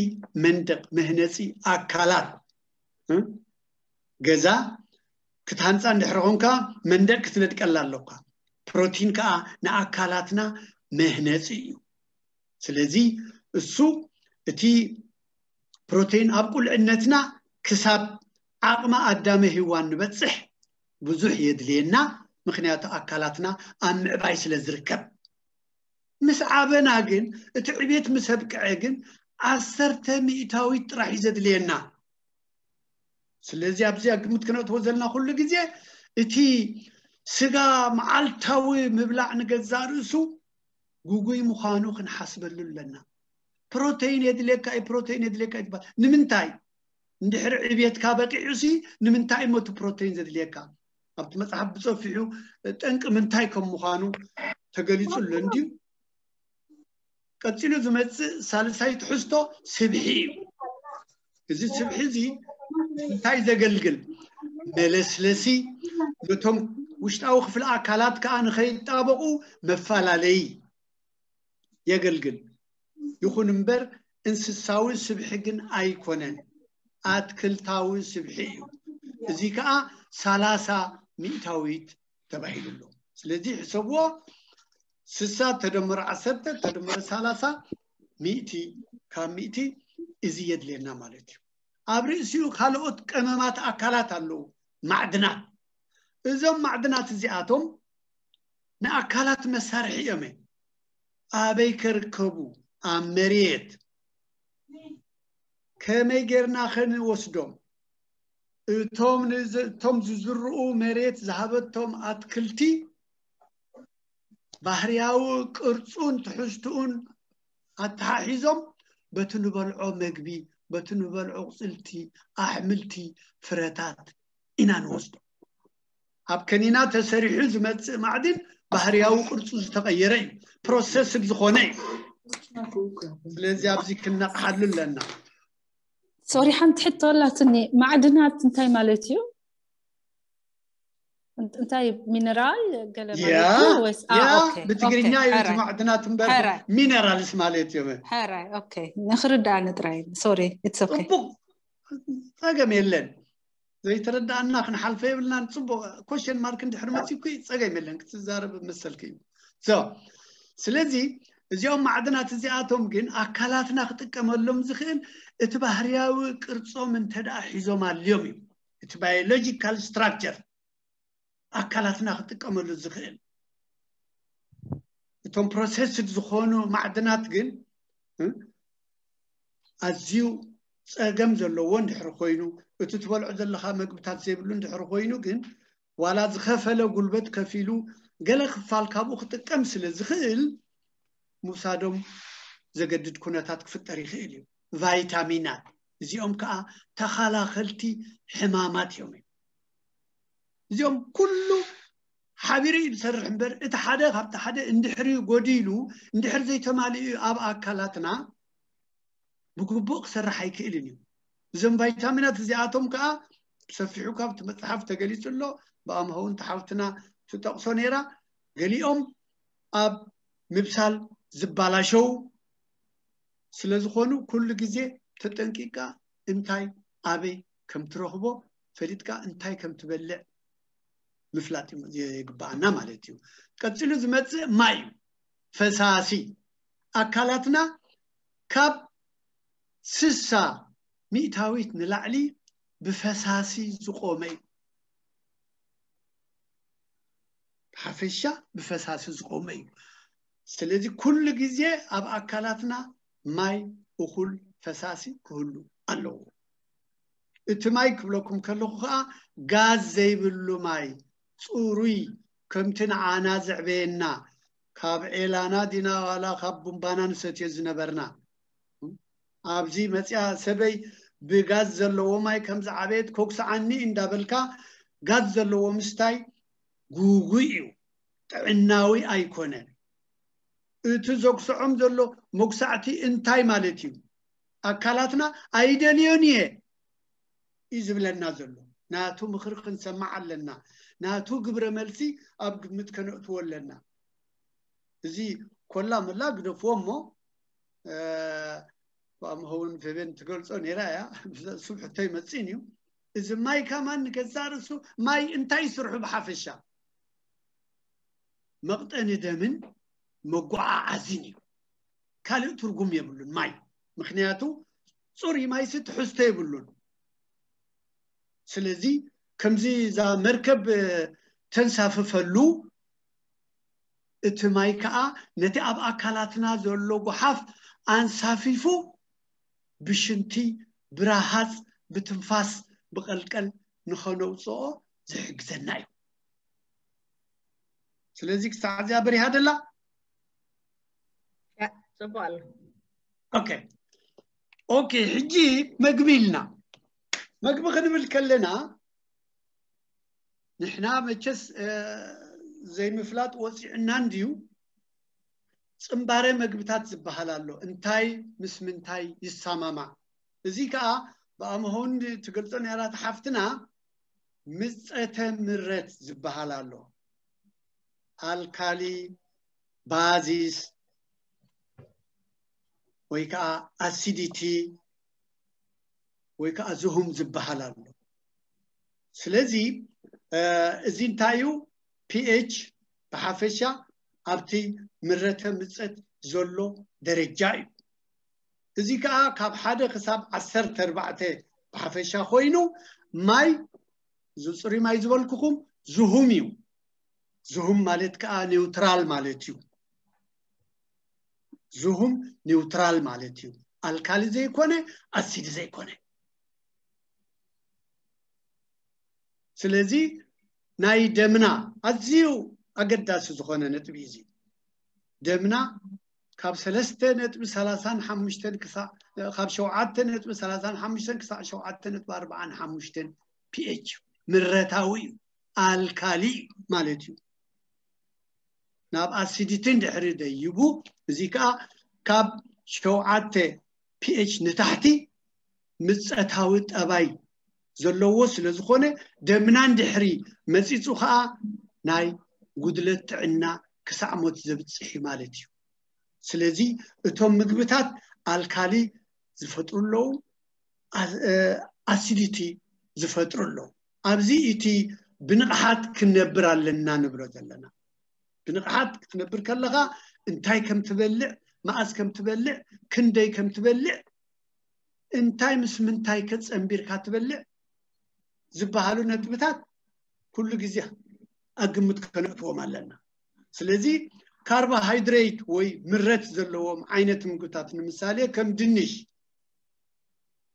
መንደቅ፣ መህነፂ ኣካላት። ገዛ ክትሃንፃ እንድሕር ኾንካ መንደቅ ክትነድቀላ ኣለካ። ፕሮቲን ከዓ ንኣካላትና መህነፂ እዩ። ስለዚ እሱ እቲ ፕሮቲን ኣብ ቁልዕነትና ክሳብ ዓቕሚ ኣዳመ ሂዋን ንበፅሕ ብዙሕ የድልየና። ምክንያቱ ኣካላትና ኣብ ምዕባይ ስለ ዝርከብ። ምስ ዓበና ግን እቲ ዕቤት ምስ ኣብቅዐ ግን ዓሰርተ ሚእታዊት ጥራሕ እዩ ዘድልየና። ስለዚ ኣብዚኣ ግምት ክነእትዎ ዘለና ኩሉ ግዜ እቲ ስጋ መዓልታዊ ምብላዕ ንገዛእ ርእሱ ጉጉይ ምዃኑ ክንሓስበሉ ኣለና። ፕሮተይን የድልየካ እዩ፣ ፕሮተይን የድልየካ እዩ ትባል። ንምንታይ? እንድሕር ዕብየትካ በቂዑ ሲ ንምንታይ እሞ እቲ ፕሮተይን ዘድልየካ? ኣብቲ መፅሓፍ ብፀፊሑ ጠንቂ ምንታይ ከም ምዃኑ ተገሊፁ ኣሎ እንድዩ። ቀፂሉ ዝመፅእ ሳልሳይ ትሕዝቶ ስብሒ እዩ። እዚ ስብሒ እዚ እንታይ ዘገልግል? መለስለሲ፣ ነቶም ውሽጣዊ ክፍሊ ኣካላት ከዓ ንኸይጣበቑ መፈላለይ የገልግል። ይኹን እምበር እንስሳዊ ስብሒ ግን ኣይኮነን፣ ኣትክልታዊ ስብሒ እዩ። እዚ ከዓ ሰላሳ ሚእታዊት ተባሂሉ ኣሎ። ስለዚ ሕሰብዎ፣ ስሳ ተደምር ዓሰርተ ተደምር ሰላሳ ሚእቲ ካብ ሚእቲ እዚ የድልየና ማለት እዩ። ኣብ ርእሲኡ ካልኦት ቀመማት ኣካላት ኣለዉ፣ ማዕድናት። እዞም ማዕድናት እዚኣቶም ንኣካላት መሳርሒ እዮም። ኣበይ ከርከቡ? ኣብ መሬት። ከመይ ጌርና ከንወስዶም? እቶም ንዝ- እቶም ዝዝርኡ መሬት ዝሃበቶም ኣትክልቲ ባህርያዊ ቅርጹን ትሕዝትኡን ኣተሓሒዞም በቲ ንበልዖ መግቢ፣ በቲ ንበልዖ ቁጽልቲ፣ ኣሕምልቲ፣ ፍረታት ኢና ንወስዶ። ኣብ ከኒና ተሰሪሑ ዝመፅእ ማዕድን ባህርያዊ ቅርፁ ዝተቐየረ እዩ፣ ፕሮሰስድ ዝኾነ እዩ። ስለዚ ኣብዚ ክነቕሓሉ ኣለና። ሶሪ፣ ሓንቲ ሕቶ ኣላትኒ። ማዕድናት እንታይ ማለት እዩ? እንታይ ሚነራል ገለ ማለት እዩ ወይስ? ብትግርኛ እዩ ማዕድናት እምበር፣ ሚነራልስ ማለት እዩ። ሕራይ፣ ኦኬ፣ ንክርዳእኒ ጥራይ። ሶሪ፣ ኢትስ ኦኬ። ፅቡቅ፣ ፀገም የለን። ዘይተረዳእና ክንሓልፈ የብልናን። ፅቡቅ፣ ኮሽን ማርክ እንድሕር መፂኩ ፀገም የለን፣ ክትዛረብ መሰልክ እዩ። ስለዚ እዚኦም ማዕድናት እዚኣቶም ግን ኣካላትና ክጥቀመሎም ዝኽእል እቲ ባህርያዊ ቅርፆም እንተ ደኣ ሒዞም ኣልዮም እዩ። እቲ ባዮሎጂካል ስትራክቸር ኣካላትና ክጥቀመሉ ዝኽእል። እቶም ፕሮሰስድ ዝኾኑ ማዕድናት ግን ኣዝዩ ፀገም ዘለዎ እንድሕር ኮይኑ፣ እቲ ትበልዖ ዘለኻ መግብታት ዘይብሉ እንድሕር ኮይኑ ግን ዋላ ዝኸፈለ ጉልበት ከፊሉ ገለ ክፋል ካብኡ ክጥቀም ስለ ዝኽእል ምውሳዶም ዘገድድ ኩነታት ክፍጠር ይኽእል እዩ። ቫይታሚናት እዚኦም ከዓ ተኸላኸልቲ ሕማማት እዮም። እዚኦም ኩሉ ሓቢሩ እዩ ዝሰርሕ እምበር እቲ ሓደ ካብቲ ሓደ እንድሕሪ ጎዲሉ እንድሕር ዘይተማሊኡ ኣብ ኣካላትና ብግቡእ ክሰርሕ ኣይክእልን እዩ። እዞም ቫይታሚናት እዚኣቶም ከዓ ብሰፊሑ ካብቲ መፅሓፍ ተገሊፁ ኣሎ። ብኣምሃውን ተሓውትና ትጠቕሶ ነይራ። ገሊኦም ኣብ ምብሳል ዝባላሸው ስለዝኾኑ ኩሉ ግዜ ተጠንቂቃ እንታይ ኣበይ ከም ትረኽቦ ፈሊጥካ እንታይ ከም ትበልዕ ምፍላጥ ይግባኣና ማለት እዩ። ቀፂሉ ዝመፅእ ማይ እዩ። ፈሳሲ ኣካላትና ካብ ስሳ ሚእታዊት ንላዕሊ ብፈሳሲ ዝቆመ እዩ። ብሓፈሻ ብፈሳሲ ዝቆመ እዩ። ስለዚ ኩሉ ግዜ ኣብ ኣካላትና ማይ እኹል ፈሳሲ ክህሉ ኣለዎ። እቲ ማይ ክብለኩም ከለኹ ከዓ ጋዝ ዘይብሉ ማይ፣ ፅሩይ፣ ከምቲ ንዓና ዘዕበየና፣ ካብ ዔላና ዲና ዋላ ካብ ቡምባና ንሰትዮ ዝነበርና። ኣብዚ መፅያ ሰበይ ብጋዝ ዘለዎ ማይ ከም ዝዓበየት ኮግስዓኒ እንዳበልካ ጋዝ ዘለዎ ምስታይ ጉጉይ እዩ፣ ጥዕናዊ ኣይኮነን። እቲ ዘጉስዖም ዘሎ መጉሳዕቲ እንታይ ማለት እዩ? ኣካላትና ኣይደልዮን እየ እዩ ዝብለና ዘሎ። ናቱ ምኽሪ ክንሰማዕ ኣለና። ናቱ ግብረ መልሲ ኣብ ግምት ከነእትዎ ኣለና። እዚ ኮላ መላ ግደፍዎ እሞ ብኣምኸውን ፌቤን ትገልጾ ነይራ እያ። ስብ ሕቶ ይመፅእን እዩ። እዚ ማይ ከማን ንገዛእ ርእሱ ማይ እንታይ ይስርሑ ብሓፈሻ? መቕጠኒ ደምን መጓዓዓዝን እዩ። ካልእ ትርጉም የብሉን ማይ። ምክንያቱ ፅሩይ ማይሲ ትሕዝቶ የብሉን። ስለዚ ከምዚ እዛ መርከብ ተንሳፍፈሉ እቲ ማይ ከዓ ነቲ ኣብ ኣካላትና ዘሎ ጎሓፍ ኣንሳፊፉ ብሽንቲ፣ ብረሃፅ፣ ብትንፋስ፣ ብቐልቀል ንኸነውፅኦ ዝሕግዘና እዩ። ስለዚ ክሳዕ እዚኣ በሪሃ ደላ ፅቡቅ ኣሎ። ኦኬ ኦኬ። ሕጂ መግቢ ኢልና መግቢ ክንብል ከለና ንሕና መቸስ ዘይምፍላጥ ወፂዕና እንድዩ። ፅንባረ መግብታት ዝበሃል ኣሎ። እንታይ ምስ ምንታይ ይሰማማዕ? እዚ ከዓ ብኣምሆን ትገልፆ ነራት ሓፍትና ምፀተ ምረት ዝበሃል ኣሎ። ኣልካሊ ባዚስ ወይ ከዓ ኣሲዲቲ ወይ ከዓ ዝሁም ዝበሃል ኣሎ። ስለዚ እዚ እንታይ እዩ? ፒኤች ብሓፈሻ ኣብቲ ምረተ ምፀት ዘሎ ደረጃ እዩ። እዚ ከዓ ካብ ሓደ ክሳብ ዓሰርተ ኣርባዕተ ብሓፈሻ ኮይኑ ማይ ዝፅሪ ማይ ዝበልኩኹም ዝሁም እዩ። ዝሁም ማለት ከዓ ኒውትራል ማለት እዩ። ዝሁም ኒውትራል ማለት እዩ። ኣልካሊ ዘይኮነ ኣሲድ ዘይኮነ። ስለዚ ናይ ደምና ኣዝዩ ኣገዳሲ ዝኾነ ነጥቢ እዚ ደምና ካብ ሰለስተ ነጥቢ ሰላሳን ሓሙሽተን ክሳዕ ካብ ሸውዓተ ነጥቢ ሰላሳን ሓሙሽተን ክሳዕ ሸውዓተ ነጥቢ ኣርባዓን ሓሙሽተን ፒኤች ምረታዊ እዩ። ኣልካሊ ማለት እዩ። ናብ ኣሲዲቲ እንድሕሪ ደይቡ፣ እዚ ከዓ ካብ ሸውዓተ ፒኤች ንታሕቲ ምጸታዊ ጠባይ ዘለዎ ስለ ዝኾነ፣ ደምና እንድሕሪ መጺጹ ከዓ ናይ ጉድለት ጥዕና ክሳዕ ሞት ዘብጽሕ እዩ ማለት እዩ። ስለዚ እቶም ምግብታት ኣልካሊ ዝፈጥሩ ኣለዉ፣ ኣሲዲቲ ዝፈጥሩ ኣለዉ። ኣብዚ እቲ ብንቕሓት ክንነብር ኣለና ንብሎ ዘለና። ብንቕሓት ክትነብር ከለኻ እንታይ ከም ትበልዕ፣ መኣስ ከም ትበልዕ፣ ክንደይ ከም ትበልዕ፣ እንታይ ምስ ምንታይ ከጸንቢርካ ትበልዕ ዝበሃሉ ነጥብታት ኩሉ ግዜ ኣብ ግምት ከነእትዎም ኣለና። ስለዚ ካርቦሃይድሬት ወይ ምረት ዘለዎም ዓይነት ምግብታት፣ ንምሳሌ ከም ድንሽ፣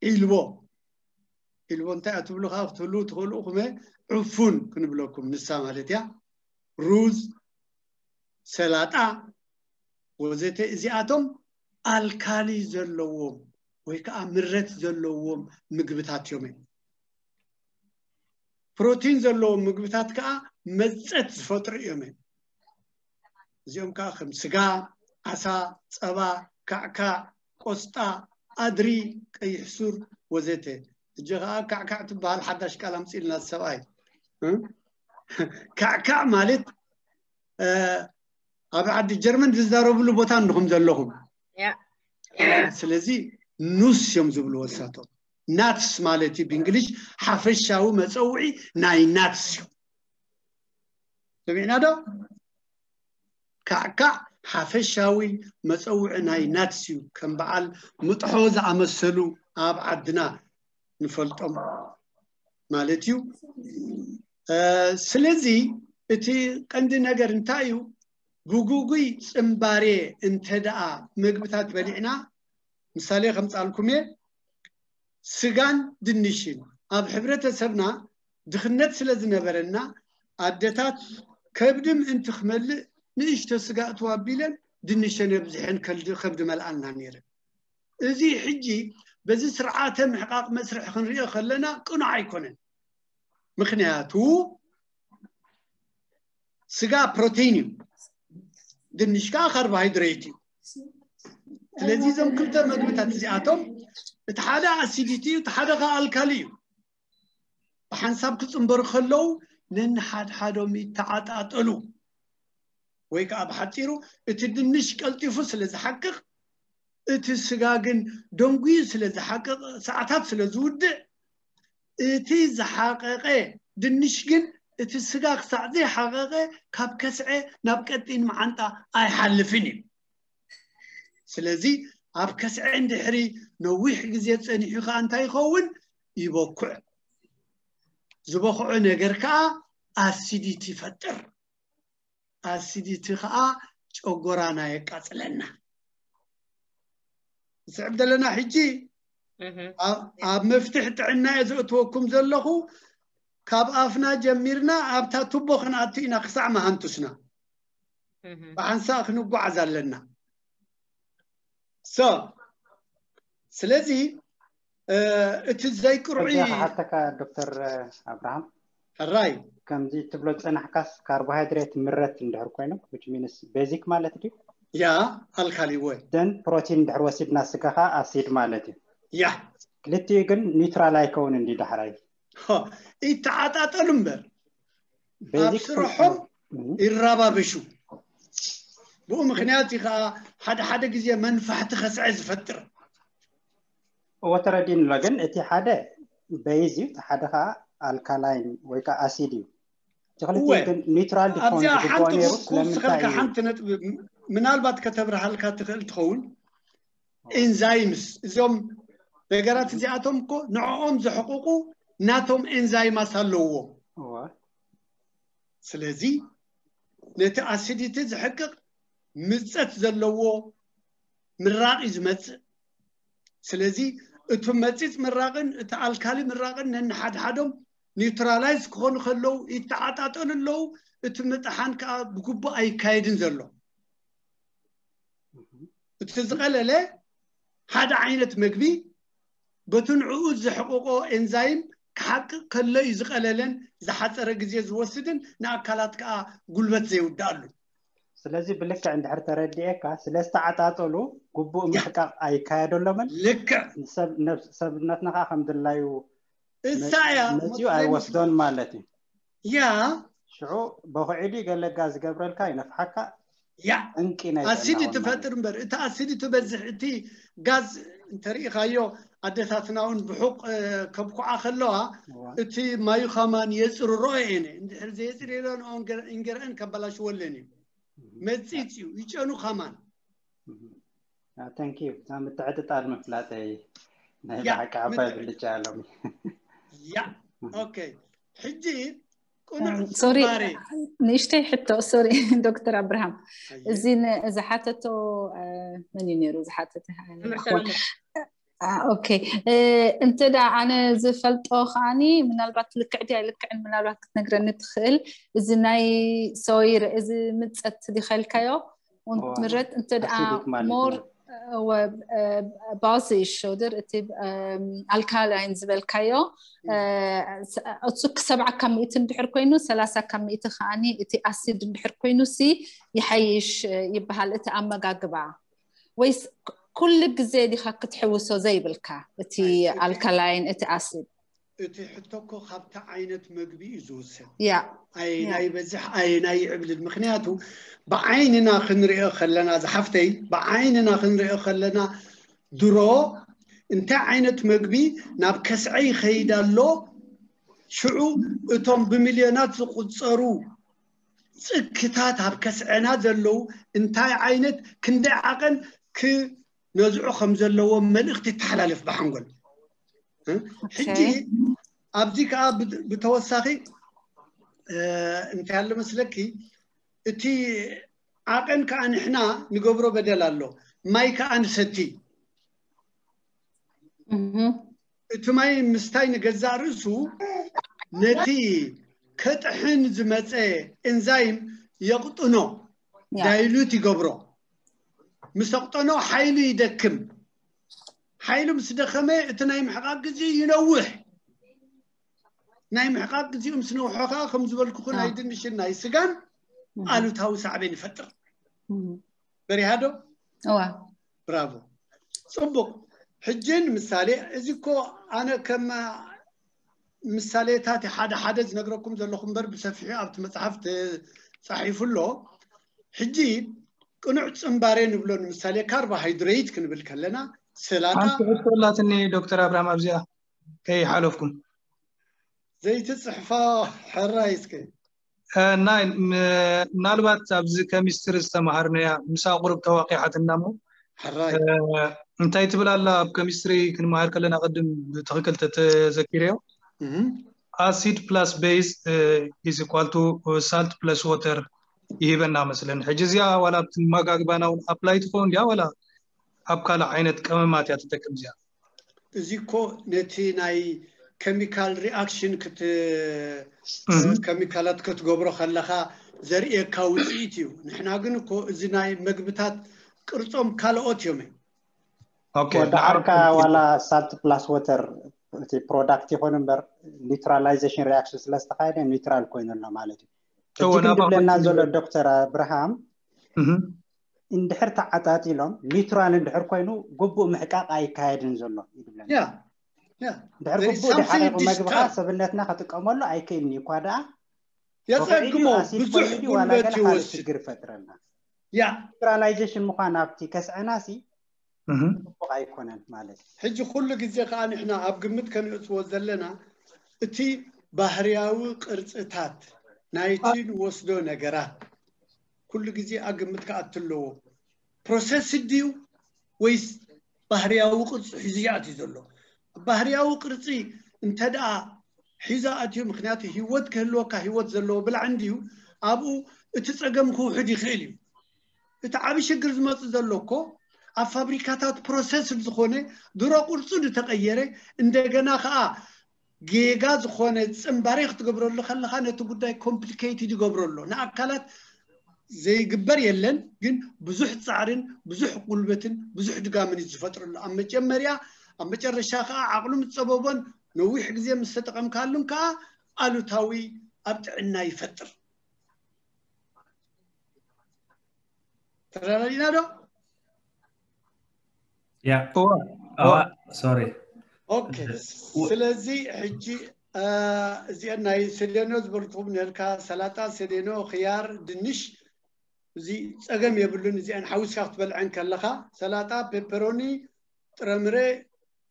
ዒልቦ፣ ዒልቦ እንታይ እያ ትብሉ ከዓ ክትህልዉ ትኽእሉ ኢኹም። ዕፉን ክንብለኩም ንሳ ማለት እያ። ሩዝ፣ ሰላጣ ወዘተ፣ እዚኣቶም ኣልካሊ ዘለዎም ወይ ከዓ ምረት ዘለዎም ምግብታት እዮም። ፕሮቲን ዘለዎም ምግብታት ከዓ መፀት ዝፈጥሩ እዮም። እዚኦም ከዓ ከም ስጋ፣ ዓሳ፣ ፀባ፣ ካዕካዕ፣ ቆስጣ፣ ኣድሪ፣ ቀይሕ ሱር ወዘተ። እጀ ከዓ ካዕካዕ ትበሃል ሓዳሽ ቃል ኣምፅእልና ሰብኣይ። እ? ካዕካዕ ማለት፣ እ፣ ኣብ ዓዲ ጀርመን ዝዛረብሉ ቦታ እንድኹም ዘለኹም። ስለዚ ኑስ እዮም ዝብልዎ እሳቶም። ናትስ ማለት እዩ ብእንግሊሽ ሓፈሻዊ መፀውዒ ናይ ናትስ እዩ። ሰሚዕና ዶ? ካዕካዕ ሓፈሻዊ መፀውዒ ናይ ናትስ እዩ። ከም በዓል ምጥሖ ዝኣመሰሉ ኣብ ዓድና ንፈልጦም ማለት እዩ። ስለዚ እቲ ቀንዲ ነገር እንታይ እዩ? ብጉጉይ ፅምባሬ እንተ ደኣ ምግብታት በሊዕና፣ ምሳሌ ከምፃልኩም እየ፣ ስጋን ድንሽን። ኣብ ሕብረተሰብና ድኽነት ስለ ዝነበረና፣ ኣደታት ከብዲ ምእንቲ ክመልእ ንእሽቶ ስጋ እትው ኣቢለን ድንሸን ኣብዚሐን ከብዲ መልኣልና ነይረን። እዚ ሕጂ በዚ ስርዓተ ምሕቃቕ መስርሕ ክንሪኦ ከለና ቅኑዕ ኣይኮነን። ምኽንያቱ ስጋ ፕሮቲን እዩ፣ ድንሽ ከዓ ካርቦሃይድሬት እዩ። ስለዚ እዞም ክልተ መግብታት እዚኣቶም፣ እቲ ሓደ ኣሲዲቲ እዩ፣ እቲ ሓደ ከዓ ኣልካሊ እዩ። ብሓንሳብ ክፅንበሩ ከለዉ ነንሓድሓዶም ይተዓጣጠሉ። ወይ ከዓ ብሓፂሩ እቲ ድንሽ ቀልጢፉ ስለ ዝሓቅቕ፣ እቲ ስጋ ግን ደንጉዩ ስለ ዝሓቅቕ፣ ሰዓታት ስለ ዝውድእ፣ እቲ ዝሓቀቐ ድንሽ ግን እቲ ስጋ ክሳዕ ዘይሓቀቐ ካብ ከስዐ ናብ ቀጢን መዓንጣ ኣይሓልፍን እዩ። ስለዚ ኣብ ከስዐ እንድሕሪ ነዊሕ ግዜ ጸኒሑ ከዓ እንታይ ይኸውን? ይበኩዕ። ዝበኩዖ ነገር ከዓ ኣሲዲቲ ይፈጥር። ኣሲዲቲ ከዓ ጨጎራና የቃፅለና። ንስዕብ ዘለና ሕጂ ኣብ መፍትሕ ጥዕና እየ ዘእትወኩም ዘለኹ። ካብ ኣፍና ጀሚርና ኣብታ ቱቦ ክንኣቱ ኢና ክሳዕ መሃንቱስና። ብሓንሳእ ክንጓዓዝ ኣለና። ሶ ስለዚ እቲ ዘይቅርዑ ሓተካ ዶክተር ኣብርሃም ሕራይ ከምዚ ትብሎ ዝፀናሕካስ ካርቦሃይድሬት ምረት እንድሕር ኮይኑ which means basic ማለት ድዩ? ያ ኣልካሊ ወይ then ፕሮቲን እንድሕር ወሲድና ስጋኻ ኣሲድ ማለት እዩ። ያ ክልቲኡ ግን ኒውትራል ኣይከውን እንዲ ዳሕራይ ይተዓጣጠሉ እምበር ኣብ ስርሖም ይረባበሹ። ብኡ ምክንያት እዩ ከዓ ሓደ ሓደ ግዜ መንፋሕቲ ከስዐ ዝፈጥር። እወ ተረዲእኒ ኣሎ። ግን እቲ ሓደ በይዝ እዩ፣ እቲ ሓደ ከዓ ኣልካላይን ወይ ከዓ ኣሲድ እዩ። እቲ ክልቲኡ ግን ኒውትራል ክኸውን ዝግብኦ ነይሩ። ስለምንታይ እዩ? ሓንቲ ነጥቢ ምናልባት ከተብርሃልካ ትኽእል ትኸውን። ኤንዛይምስ እዞም ነገራት እዚኣቶም እኮ ንዕኦም ዘሕቁቁ ናቶም ኤንዛይማስ ኣለዎም። ስለዚ ነቲ ኣሲዲቲ ዝሕቅቕ ምጸት ዘለዎ ምራቕ እዩ ዝመጽእ። ስለዚ እቲ መጺጽ ምራቕን እቲ ኣልካሊ ምራቕን ነንሓድሓዶም ኒውትራላይዝ ክኾኑ ከለዉ ይተዓጣጠሉ ኣለዉ። እቲ ምጥሓን ከዓ ብግቡእ ኣይካየድን ዘሎ። እቲ ዝቐለለ ሓደ ዓይነት መግቢ በቲ ንዕኡ ዘሕቕቆ ኤንዛይም ክሓቅቕ ከሎ እዩ ዝቐለለን ዝሓፀረ ግዜ ዝወስድን ንኣካላት ከዓ ጉልበት ዘይውድኣሉ። ስለዚ ብልክዕ እንድሕር ተረዲኤካ ስለ ዝተዓጣጠሉ ግቡእ ምሕቃቕ ኣይካየደሎምን። ልክዕ ሰብነትና ከዓ ከም ድላዩ እሳ እያ መፂኡ ኣይወስዶን ማለት እዩ። ያ ሽዑ በኩዒዲ ገለጋ ዝገብረልካ ይነፍሓካ። ያ እንቂ ናይ ኣሲዲ ጥዕና እውን ትፈጥር እምበር እቲ ኣሲዲ ትበዝሕ እቲ ጋዝ እንተርኢኻዮ ኣደታትና እውን ብሑቕ ከብኩዓ ከለዋ እዋ። እቲ ማዩ ኻማን የፅርሮ እየነ እንድሕር ዘየፅርየሎ ንኦን እንገርአን ከበላሽወለን እዩ። መፂፅ እዩ ይጨኑ ኻማን ተንኪዩ እዛ ምትዕጥጣል ምፍላጠይ ናይ ያ፣ ብሓቂ ዓባይ ምትዕ- ብልጫ ኣሎም። ያ ኦኬ። ሕጂ ቁኑዕ ሶሪ ጽንባሬ ንእሽተይ ሕቶ ሶሪ ዶክተር ኣብርሃም ኣየ፣ እዚ ን- ዝሓተቶ እ፣ መን እዩ ነይሩ ዝሓተተ መምህር ኣሕዋት ሰሎሞን። ኦኬ እ፣ እንተ ደኣ ኣነ ዝፈልጦ ከዓኒ ምናልባት ልክዕ ድያ ኣይልክዕን ምናልባት ክትነግረኒ ትኽእል። እዚ ናይ ሶይር እዚ ምፀት ዲኸልካዮ እዋ፣ ምረት እንተ ደኣ ኣሲዲክ ማለት ሞር ነው። ባዚ ሾድር እቲ ኣልካላይን ዝበልካዮ እ፣ ስ- እሱ ሰብዓ ካብ ሚእቲ እንድሕር ኮይኑ ሰላሳ ካብ ሚእቲ ከዓኒ እቲ ኣሲድ እንድሕር ኮይኑ ሲ ይሓይሽ እ፣ ይበሃል እቲ ኣመጋግባ ወይስ ክ- ኩሉ ግዜ ዲኻ ክትሕውሶ ዘይብልካ እቲ ኣይ፣ እቲ- ኣልካላይን እቲ ኣሲድ? እቲ ሕቶ እኮ ካብቲ ዓይነት መግቢ እዩ ዝውሰን። ያ ኣየናይ ይበዝሕ ኣየናይ ይዕብልል። ምክንያቱ ብዓይንና ክንሪኦ ከለና ዝሓፍተይ ብዓይንና ክንሪኦ ከለና ድሮ እንታይ ዓይነት መግቢ ናብ ከስዐ ይኸይድ ኣሎ። ሽዑ እቶም ብሚልዮናት ዝቁፀሩ ፅክታት ኣብ ከስዐና ዘለዉ እንታይ ዓይነት ክንደይ ዓቐን ክነዝዑ ከም ዘለዎም መልእኽቲ ይተሓላለፍ ብሓንጎል። እ? ሕጂ ኣብዚ ከዓ ብት- ብተወሳኺ እ፣ እንታይ ኣሎ መስለኪ እቲ ዓቐን ከዓ ንሕና ንገብሮ በደል ኣሎ። ማይ ከዓ ንሰቲ እህም። እቲ ማይ ምስታይ ንገዛእ ርእሱ ነቲ ከጥሕን ዝመፀ ኤንዛይም የቕጥኖ ያ ዳይሉት ይገብሮ። ምስ ኣቕጠኖ ሓይሉ ይደክም። ሓይሉ ምስ ደኸመ እቲ ናይ ምሕቃቅ ግዜ ይነውሕ። ናይ ምሕቃቅ ግዜኡ ምስ ነውሖ ከዓ ከም ዝበልኩኹ ናይ ያ ድንሽን ናይ ስጋን እህም። ኣሉታዊ ሳዕቤን ይፈጥር። እህም። በሪሃ ዶ? እዋ ብራቮ። ፅቡቅ። ሕጂ ንምሳሌ እዚ እኮ ኣነ ከም ምሳሌታት ሓደ ሓደ ዝነግረኩም ዘለኹ እምበር ብሰፊሑ ኣብቲ መፅሓፍ ተፃሒፉ ኣሎ። ሕጂ ቅኑዕ ፅንባሬ ንብሎ ንምሳሌ ካርቦሃይድሬት ክንብል ከለና ሰላጣ ሓንቲ ሕቶ ኣላትኒ ዶክተር ኣብርሃም ኣብዚኣ ከይሓለፍኩም ዘይትፅሕፋ ሕራይ እስከ ናይ ምናልባት ኣብዚ ከሚስትሪ ዝተምሃርናያ ምሳ ቁሩብ ተዋቂሓትና እሞ ሕራይ እንታይ ትብል ኣላ ኣብ ከሚስትሪ ክንምሃር ከለና ቅድም ብትክክል ተተዘኪርዮ እህም። acid plus base is equal to salt plus water ይህበና መስለኒ። ሕጂ እዚኣ ዋላ ኣብቲ መጋግባና እውን ኣፕላይ ትኸውን ድያ ዋላ ኣብ ካልእ ዓይነት ቀመማት እያ ትጠቅም እዚኣ? እዚ እኮ ነቲ ናይ ኬሚካል ሪኣክሽን ክት እም። ኬሚካላት ክትገብሮ ከለካ ዘርእየካ ውፅኢት እዩ። ንሕና ግን እኮ እዚ ናይ መግብታት ቅርፆም ካልኦት እዮም። ኦኬ ወደ ዓርካ ንዓርኩ ዋላ ሳልት ፕላስ ወተር እቲ ፕሮዳክት ይኾን እምበር ኒውትራላይዜሽን ሪኣክሽን ስለዝተካየደ ኒውትራል ኮይኑ ኣሎ ማለት እዩ። ሕጂ እወ ግን ናባኹም ድብለና ዘሎ ይበል። ዶክተር ኣብርሃም እህ እንድሕር ተዓጣጢሎም ኒውትራል እንድሕር ኮይኑ ግቡእ ምሕቃቅ ኣይካየድን ዘሎ እዩ ድብለና። ያ ያ እንድሕር there is ግቡእ something ድሓቂቁ መግብኻ disturb ሰብነትና ክጥቀመሉ ኣይክእልን እዩ እኳ ደኣ የፀግሞ ወቕዒ ኣሲድ ብዙሕ ኮይኑ ድዩ ዋላ ጉልበት ገለ ካልእ ይወስድ። ሽግር ይፈጥረልና። ያ ኒውትራላይዜሽን ምዃን ኣብቲ ከስዐና ሲ እህ ጽቡቕ ኣይኮነን ማለት እዩ። ሕጂ ኩሉ ግዜ ከዓ ንሕና ኣብ ግምት ከነእትዎ ዘለና እቲ ባህርያዊ ቅርፅታት ናይቲ ንወስዶ ነገራት ኩሉ ግዜ ኣብ ግምት ክኣቱ ኣለዎ። ፕሮሰስ ድዩ ወይስ ባህርያዊ ቅርፂ ሒዙ ይኣትዩ ዘሎ? ባህርያዊ ቅርፂ እንተ ደኣ ሒዙ ኣትዩ፣ ምክንያቱ ህይወት ክህልወካ ህይወት ዘለዎ ብላዕ እንድዩ፣ ኣብኡ እቲ ፀገም ክውሕድ ይኽእል እዩ። እቲ ዓብ ሽግር ዝመፅ ዘሎ እኮ ኣብ ፋብሪካታት ፕሮሰስ ዝኾነ ድሮ ቅርፁ ዝተቀየረ እንደገና ከዓ ጌጋ ዝኾነ ፅንባሬ ክትገብረሉ ከለካ ነቲ ጉዳይ ኮምፕሊኬትድ ይገብሮ ኣሎ። ንኣካላት ዘይግበር የለን፣ ግን ብዙሕ ፃዕርን ብዙሕ ጉልበትን ብዙሕ ድጋምን እዩ ዝፈጥረሉ። ኣብ መጀመርያ ኣብ መጨረሻ ከዓ ዓቕሉ ምስ ፀበቦን ነዊሕ ግዜ ምስ ተጠቐምካሉን ከዓ ኣሉታዊ ኣብ ጥዕና ይፈጥር። ተረዳዲና ዶ? ያ እወ ኣዋ ሶሪ ኦኬ። ስለዚ ሕጂ እዚአን ናይ ሴዴኖ ዝበልኩም ነርካ፣ ሰላጣ፣ ሴዴኖ፣ ክያር፣ ድንሽ፣ እዚ ፀገም የብሉን። እዚአን ሓዊስካ ክትበልዐን ከለካ፣ ሰላጣ፣ ፔፐሮኒ፣ ጥረምረ፣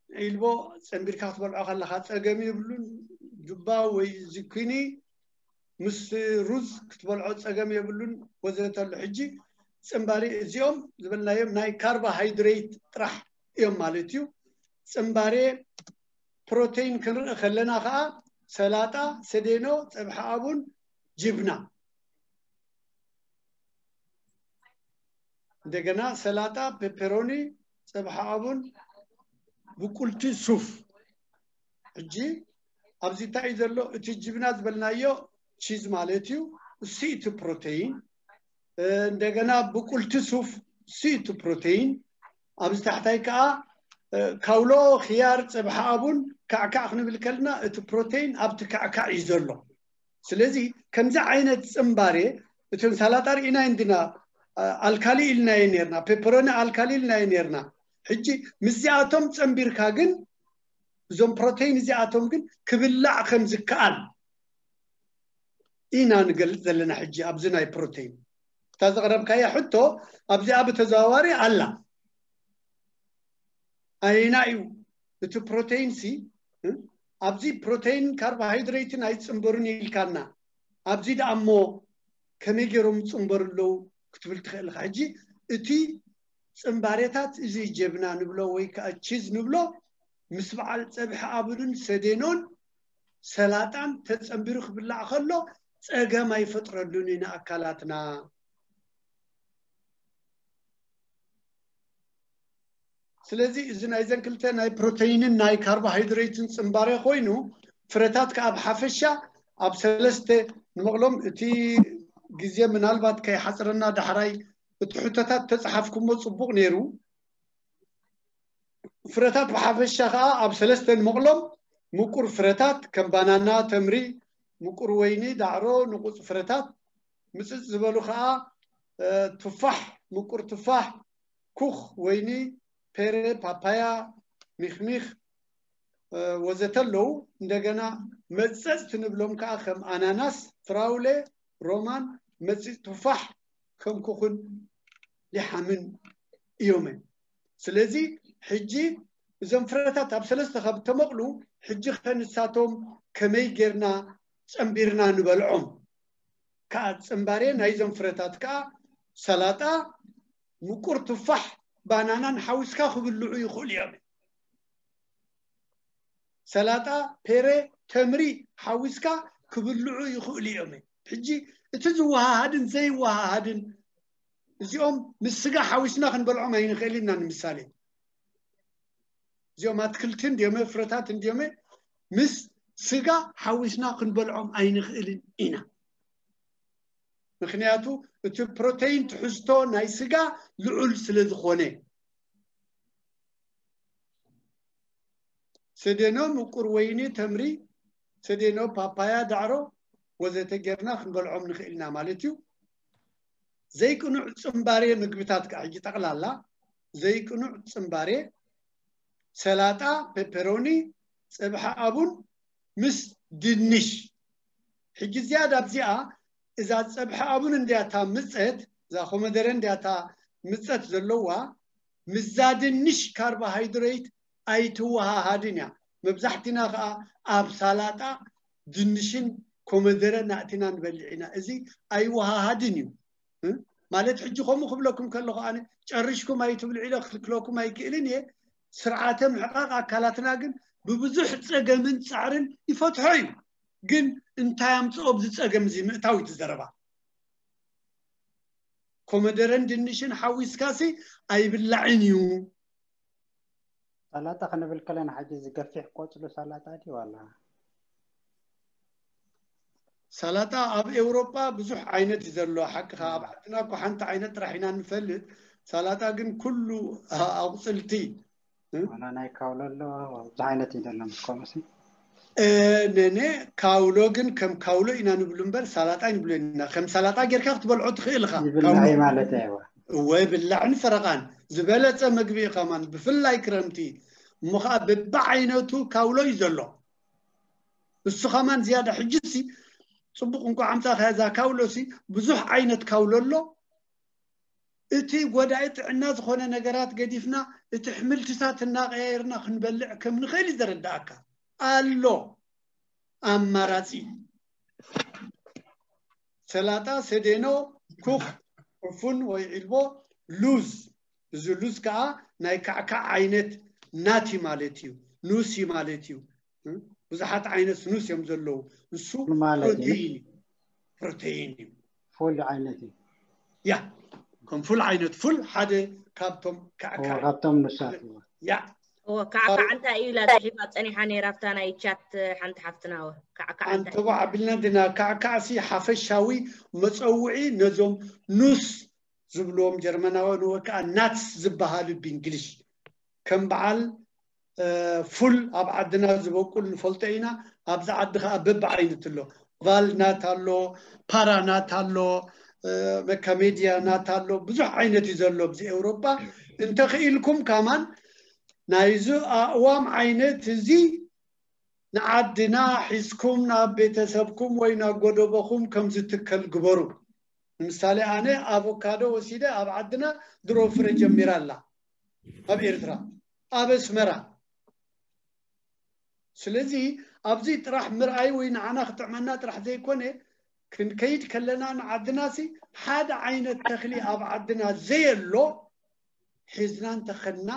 ዒልቦ ፀንቢርካ ክትበልዖ ከለካ ፀገም የብሉን። ዱባ ወይ ዝኩኒ ምስ ሩዝ ክትበልዖ ፀገም የብሉን። ወዘተ ኣሎ። ሕጂ ፅምባሬ፣ እዚኦም ዝበልናዮም ናይ ካርቦሃይድሬት ጥራሕ እዮም ማለት እዩ። ፅምባሬ ፕሮቴይን ክንርኢ ከለና ከዓ ሰላጣ፣ ሰዴኖ፣ ፀብሒ ኣቡን ጅብና፣ እንደገና ሰላጣ፣ ፔፐሮኒ፣ ፀብሒ ኣቡን ብቁልቲ ሱፍ። ሕጂ ኣብዚ እንታይ እዩ ዘሎ? እቲ ጅብና ዝበልናዮ ቺዝ ማለት እዩ። እሱ እቲ ፕሮቴይን። እንደገና ብቁልቲ ሱፍ፣ እሱ እቲ ፕሮቴይን። ኣብዚ ታሕታይ ከዓ ካውሎ፣ ክያር፣ ፀብሒ ኣቡን ካዕካዕ ክንብል ከልና እቲ ፕሮቴይን ኣብቲ ካዕካዕ እዩ ዘሎ። ስለዚ ከምዚ ዓይነት ፅምባሬ እቶም ሳላጣ ርኢና እንዲና ኣልካሊ ኢልናዮ ነርና፣ ፔፐሮኒ ኣልካሊ ኢልናዮ ነርና። ሕጂ ምስዚኣቶም ፀንቢርካ ግን እዞም ፕሮቴይን እዚኣቶም ግን ክብላዕ ከም ዝከኣል ኢና ንገልፅ ዘለና። ሕጂ ኣብዚ ናይ ፕሮቴይን እታ ዘቕረብካያ ሕቶ ኣብዚኣ ብተዘዋዋሪ ኣላ። ኣየና እዩ እቲ ፕሮቴይን ሲ ኣብዚ ፕሮቴይን ካርቦሃይድሬትን ኣይፅንበሩን ኢልካና፣ ኣብዚ ደኣ እሞ ከመይ ገይሮም ይፅንበሩ ኣለዉ ክትብል ትኽእል ኢኻ። ሕጂ እቲ ፅንባሬታት እዚ ጀብና ንብሎ ወይ ከዓ ቺዝ ንብሎ ምስ በዓል ፀብሒ ኣብሉን ሰዴኖን ሰላጣን ተፀንቢሩ ክብላዕ ከሎ ፀገም ኣይፈጥረሉን እዩ ንኣካላትና። ስለዚ እዚ ናይዘን ክልተ ናይ ፕሮቴይንን ናይ ካርቦሃይድሬትን ፅንባሬ ኮይኑ ፍረታት ከዓ ብሓፈሻ ኣብ ሰለስተ ንመቕሎም። እቲ ግዜ ምናልባት ከይሓፅረና ዳሕራይ እቲ ሕቶታት ተፃሓፍኩሞ ፅቡቕ ነይሩ። ፍረታት ብሓፈሻ ከዓ ኣብ ሰለስተ ንመቕሎም፣ ምቁር ፍረታት ከም ባናና፣ ተምሪ፣ ምቁር ወይኒ፣ ዳዕሮ፣ ንቑፅ ፍረታት፣ ምፅፅ ዝበሉ ከዓ ቱፋሕ፣ ምቁር ቱፋሕ፣ ኩኽ፣ ወይኒ፣ ፔረ፣ ፓፓያ፣ ሚኽሚኽ ወዘተ ኣለዉ። እንደገና መፀፅቲ ንብሎም ከዓ ከም ኣናናስ፣ ፍራውለ፣ ሮማን፣ መፅፅ ቱፋሕ፣ ከም ኩኽን ሊሓምን እዮም። ስለዚ ሕጂ እዞም ፍረታት ኣብ ሰለስተ ካብ ተመቕሉ ሕጂ ከ ንሳቶም ከመይ ጌርና ፀንቢርና ንበልዖም? ከዓ ፅንባሬ ናይዞም ፍረታት ከዓ ሰላጣ፣ ምቁር ቱፋሕ፣ ባናናን ሓዊስካ ክብልዑ ይኽእሉ እዮም። ሰላጣ፣ ፔረ፣ ተምሪ ሓዊስካ ክብልዑ ይኽእሉ እዮም። ሕጂ እቲ ዝወሃሃድን ዘይወሃሃድን እዚኦም ምስ ስጋ ሓዊስና ክንበልዖም ኣይንኽእል ኢና። ንምሳሌ እዚኦም ኣትክልቲ እንዲዮመ፣ ፍረታት እንዲዮመ፣ ምስ ስጋ ሓዊስና ክንበልዖም ኣይንኽእልን ኢና። ምክንያቱ እቲ ፕሮቴይን ትሕዝቶ ናይ ስጋ ልዑል ስለ ዝኾነ። ሰዴኖ፣ ምቁር ወይኒ፣ ተምሪ፣ ሰዴኖ፣ ፓፓያ፣ ዳዕሮ ወዘተ ጌርና ክንበልዖም ንኽእል ኢና ማለት እዩ። ዘይቅኑዕ ፅምባሬ ምግብታት ከዓ ሕጂ ጠቕላላ ዘይቅኑዕ ፅምባሬ ሰላጣ፣ ፔፐሮኒ፣ ፀብሒ ኣቡን ምስ ድንሽ። ሕጂ ዝያዳ ኣብዚኣ እዛ ፀብሒ ኣቡን እንዲያታ ምፀት፣ እዛ ኮመደረ እንዲያታ ምፀት ዘለዋ፣ ምስዛ ድንሽ ካርቦሃይድሬት ኣይትወሃሃድን እያ። መብዛሕትና ከዓ ኣብ ሳላጣ ድንሽን ኮመደረ ናእቲና ንበልዕ ኢና። እዚ ኣይወሃሃድን እዩ። ማለት ሕጂ ከምኡ ክብለኩም ከለኹ ኣነ ጨርሽኩም ኣይትብልዑ ኢለ ክልክለኩም ኣይክእልን እየ። ስርዓተ ምሕቃቕ ኣካላትና ግን ብብዙሕ ፀገምን ፃዕርን ይፈትሖ እዩ። ግን እንታይ ኣምፅኦ ብዚ ፀገም እዚ ምእታው እዩ እቲ ዘረባ። ኮመደረን ድንሽን ሓዊስካሲ ኣይብላዕን እዩ። ሰላጣ ክንብል ከለና ሕጂ እዚ ገፊሕ ቆፅሉ ሰላጣ ድዩ ዋላ? ሰላጣ ኣብ ኤውሮጳ ብዙሕ ዓይነት እዩ ዘሎ። ሓቅኻ ኣብ ዓድና እኮ ሓንቲ ዓይነት ጥራሕ ኢና ንፈልጥ። ሰላጣ ግን ኩሉ ኣቑፅልቲ ዋላ ናይ ካውሎ ኣሎ ብዙሕ ዓይነት እዩ ዘሎ ምስ ከምኡሲ ነነ ካውሎ ግን ከም ካውሎ ኢና ንብሉ እምበር ሳላጣ ንብሎ ኢና። ከም ሳላጣ ጌርካ ክትበልዖ ትኽእል ኢኻ። ይብላዕ ማለት እዩ። እወ፣ ብላዕን ፈረቓን ዝበለጸ ምግቢ እዩ ከማን፣ ብፍላይ ክረምቲ። እሞ ኸዓ በብዓይነቱ ካውሎ እዩ ዘሎ። እሱ ከማን ዝያዳ ሕጂ ሲ ጽቡቕ እንኳ ኣምጻኻ እዛ ካውሎ ሲ ብዙሕ ዓይነት ካውሎ ኣሎ። እቲ ጎዳኢ ጥዕና ዝኾነ ነገራት ገዲፍና እቲ ሕምልትታት እናቐያየርና ክንበልዕ ከም ንኽእል እዩ ዘረዳእካ ኣሎ ኣማራጺ። ሰላጣ፣ ሰዴኖ፣ ኩኽ፣ ዕፉን ወይ ዒልቦ፣ ሉዝ። እዚ ሉዝ ከዓ ናይ ካዕካዕ ዓይነት ናት እዩ ማለት እዩ፣ ኑስ እዩ ማለት እዩ። ብዙሓት ዓይነት ኑስ እዮም ዘለዉ። ንሱ ማለት እዩ። ፕሮቴይን እዩ፣ ፕሮቴይን እዩ። ፉል ዓይነት እዩ። ያ ከም ፉል ዓይነት ፉል ሓደ ካብቶም ካዕካዕ እዩ። ካብቶም ኑሳት እዩ። ያ እወ፣ ካዕካዕ እንታይ እዩ ኢላ ጽሒፋ ጸኒሓ ነይራ ኣብታ ናይ ቻት ሓንቲ ሓፍትና። እወ፣ ካዕካዕ እንታይ እዩ? ኣንተባዕ ኣቢልና እንዲና። ካዕካዕሲ ሓፈሻዊ መጸውዒ ነዞም ኑስ ዝብልዎም ጀርመናውያን ወይ ከዓ ናትስ ዝበሃሉ ብእንግሊሽ ከም በዓል ፉል ኣብ ዓድና ዝበቁል ንፈልጦ ኢና። ኣብዚ ዓዲ ከዓ በብዓይነት ኣሎ። ቫልናት ኣሎ፣ ፓራናት ኣሎ፣ መካሜድያ ናት ኣሎ። ብዙሕ ዓይነት እዩ ዘሎ ኣብዚ ኤውሮጳ። እንተኽኢልኩም ከማን ናይዚ ኣእዋም ዓይነት እዚ ንዓድና ሒዝኩም ናብ ቤተሰብኩም ወይ ናብ ጎደቦኹም ከም ዝትከል ግበሩ። ንምሳሌ ኣነ ኣቮካዶ ወሲደ ኣብ ዓድና ድሮ ፍረ ጀሚራ ኣላ ኣብ ኤርትራ ኣብ ኣስመራ። ስለዚ ኣብዚ ጥራሕ ምርኣይ ወይ ንዓና ክጥዕመና ጥራሕ ዘይኮነ ክንከይድ ከለና ንዓድና ሲ ሓደ ዓይነት ተኽሊ ኣብ ዓድና ዘየሎ ሒዝና እንተኸድና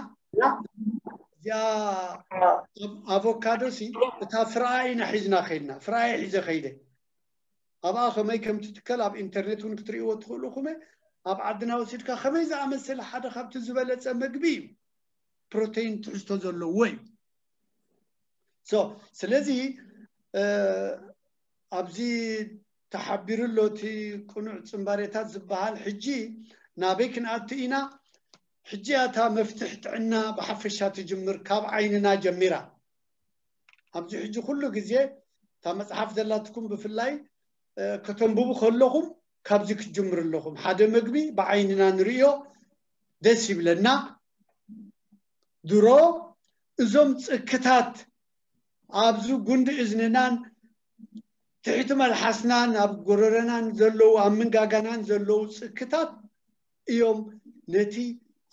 እዚኣ ኣቮካዶ ሲ እታ ፍርኣ ኢና ሒዝና ከይድና ፍርኣ ሒዘ ከይደ ኣብኣ ከመይ ከም ትትከል ኣብ ኢንተርኔት እውን ክትርእይዎ ትኽእሉ ኢኹም። ኣብ ዓድና ወሲድካ ከመይ ዝኣመሰለ ሓደ ካብቲ ዝበለጸ መግቢ እዩ። ፕሮቴይን ትሕዝቶ ዘለዎ እዩ። So ስለዚ ኣብዚ ተሓቢሩ ኣሎ እቲ ቅኑዕ ጽንባሬታት ዝበሃል። ሕጂ ናበይ ክንኣቱ ኢና? ሕጂ እታ መፍትሕ ጥዕና ብሓፈሻ ትጅምር ካብ ዓይንና ጀሚራ። ኣብዚ ሕጂ ኩሉ ግዜ እታ መጽሓፍ ዘላትኩም ብፍላይ ከተንብቡ ከለኹም ካብዚ ክትጅምሩ ኣለኹም። ሓደ መግቢ ብዓይንና ንርእዮ ደስ ይብለና። ድሮ እዞም ጽክታት ኣብዚ ጉንዲ እዝንናን ትሕቲ መልሓስናን ኣብ ጎረረናን ዘለዉ ኣብ ምንጋጋናን ዘለዉ ጽክታት እዮም ነቲ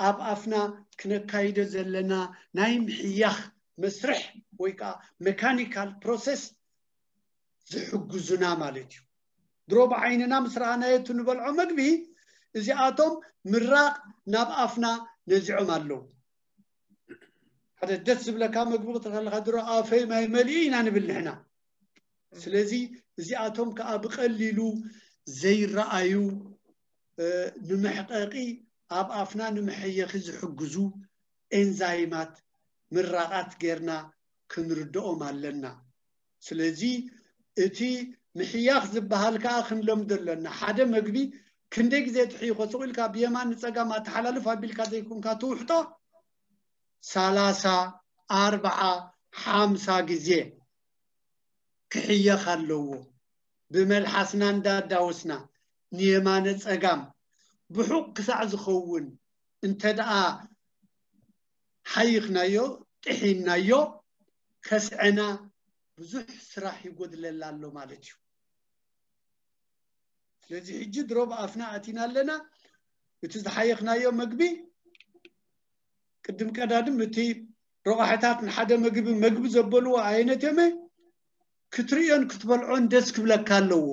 ኣብ ኣፍና ክነካይዶ ዘለና ናይ ምሕያኽ መስርሕ ወይ ከዓ ሜካኒካል ፕሮሰስ ዝሕግዙና ማለት እዩ። ድሮ ብዓይንና ምስ ረኣናዮ እቲ ንበልዖ መግቢ እዚኣቶም ምራቕ ናብ ኣፍና ነዚዖም ኣለዉ። ሓደ ደስ ዝብለካ መግቢ ክትርኢ ከለካ ድሮ ኣፈይ ማይ መሊኡ ኢና ንብል ንሕና። ስለዚ እዚኣቶም ከዓ ብቐሊሉ ዘይረኣዩ ንምሕቐቒ ኣብ ኣፍና ንመሐየኺ ዝሕግዙ ኤንዛይማት ምራቓት ጌርና ክንርድኦም ኣለና። ስለዚ እቲ ምሕያኽ ዝበሃል ከዓ ክንለምዶ ኣለና። ሓደ መግቢ ክንደይ ግዜ ትሕይኾ ስቕ ኢልካ ብየማን ንፀጋም ኣተሓላልፍ ኣቢልካ ዘይኮንካ ትውሕጦ ሰላሳ ኣርብዓ ሓምሳ ግዜ ክሕየኽ ኣለዎ። ብመልሓስና እንዳዳወስና ንየማነ ፀጋም ብሑቕ ክሳዕ ዝኸውን እንተ ደኣ ሓይኽናዮ ጥሒንናዮ ከስዐና ብዙሕ ስራሕ ይጎድለላ ኣሎ ማለት እዩ። ስለዚ ሕጂ ድሮ ብኣፍና ኣቲና ኣለና። እቲ ዝሓየኽናዮ መግቢ ቅድም ቀዳድም እቲ ረቋሕታት ንሓደ መግቢ መግቢ ዘበልዎ ኣየነት እዮመ ክትርእዮን ክትበልዖን ደስ ክብለካ ኣለዎ።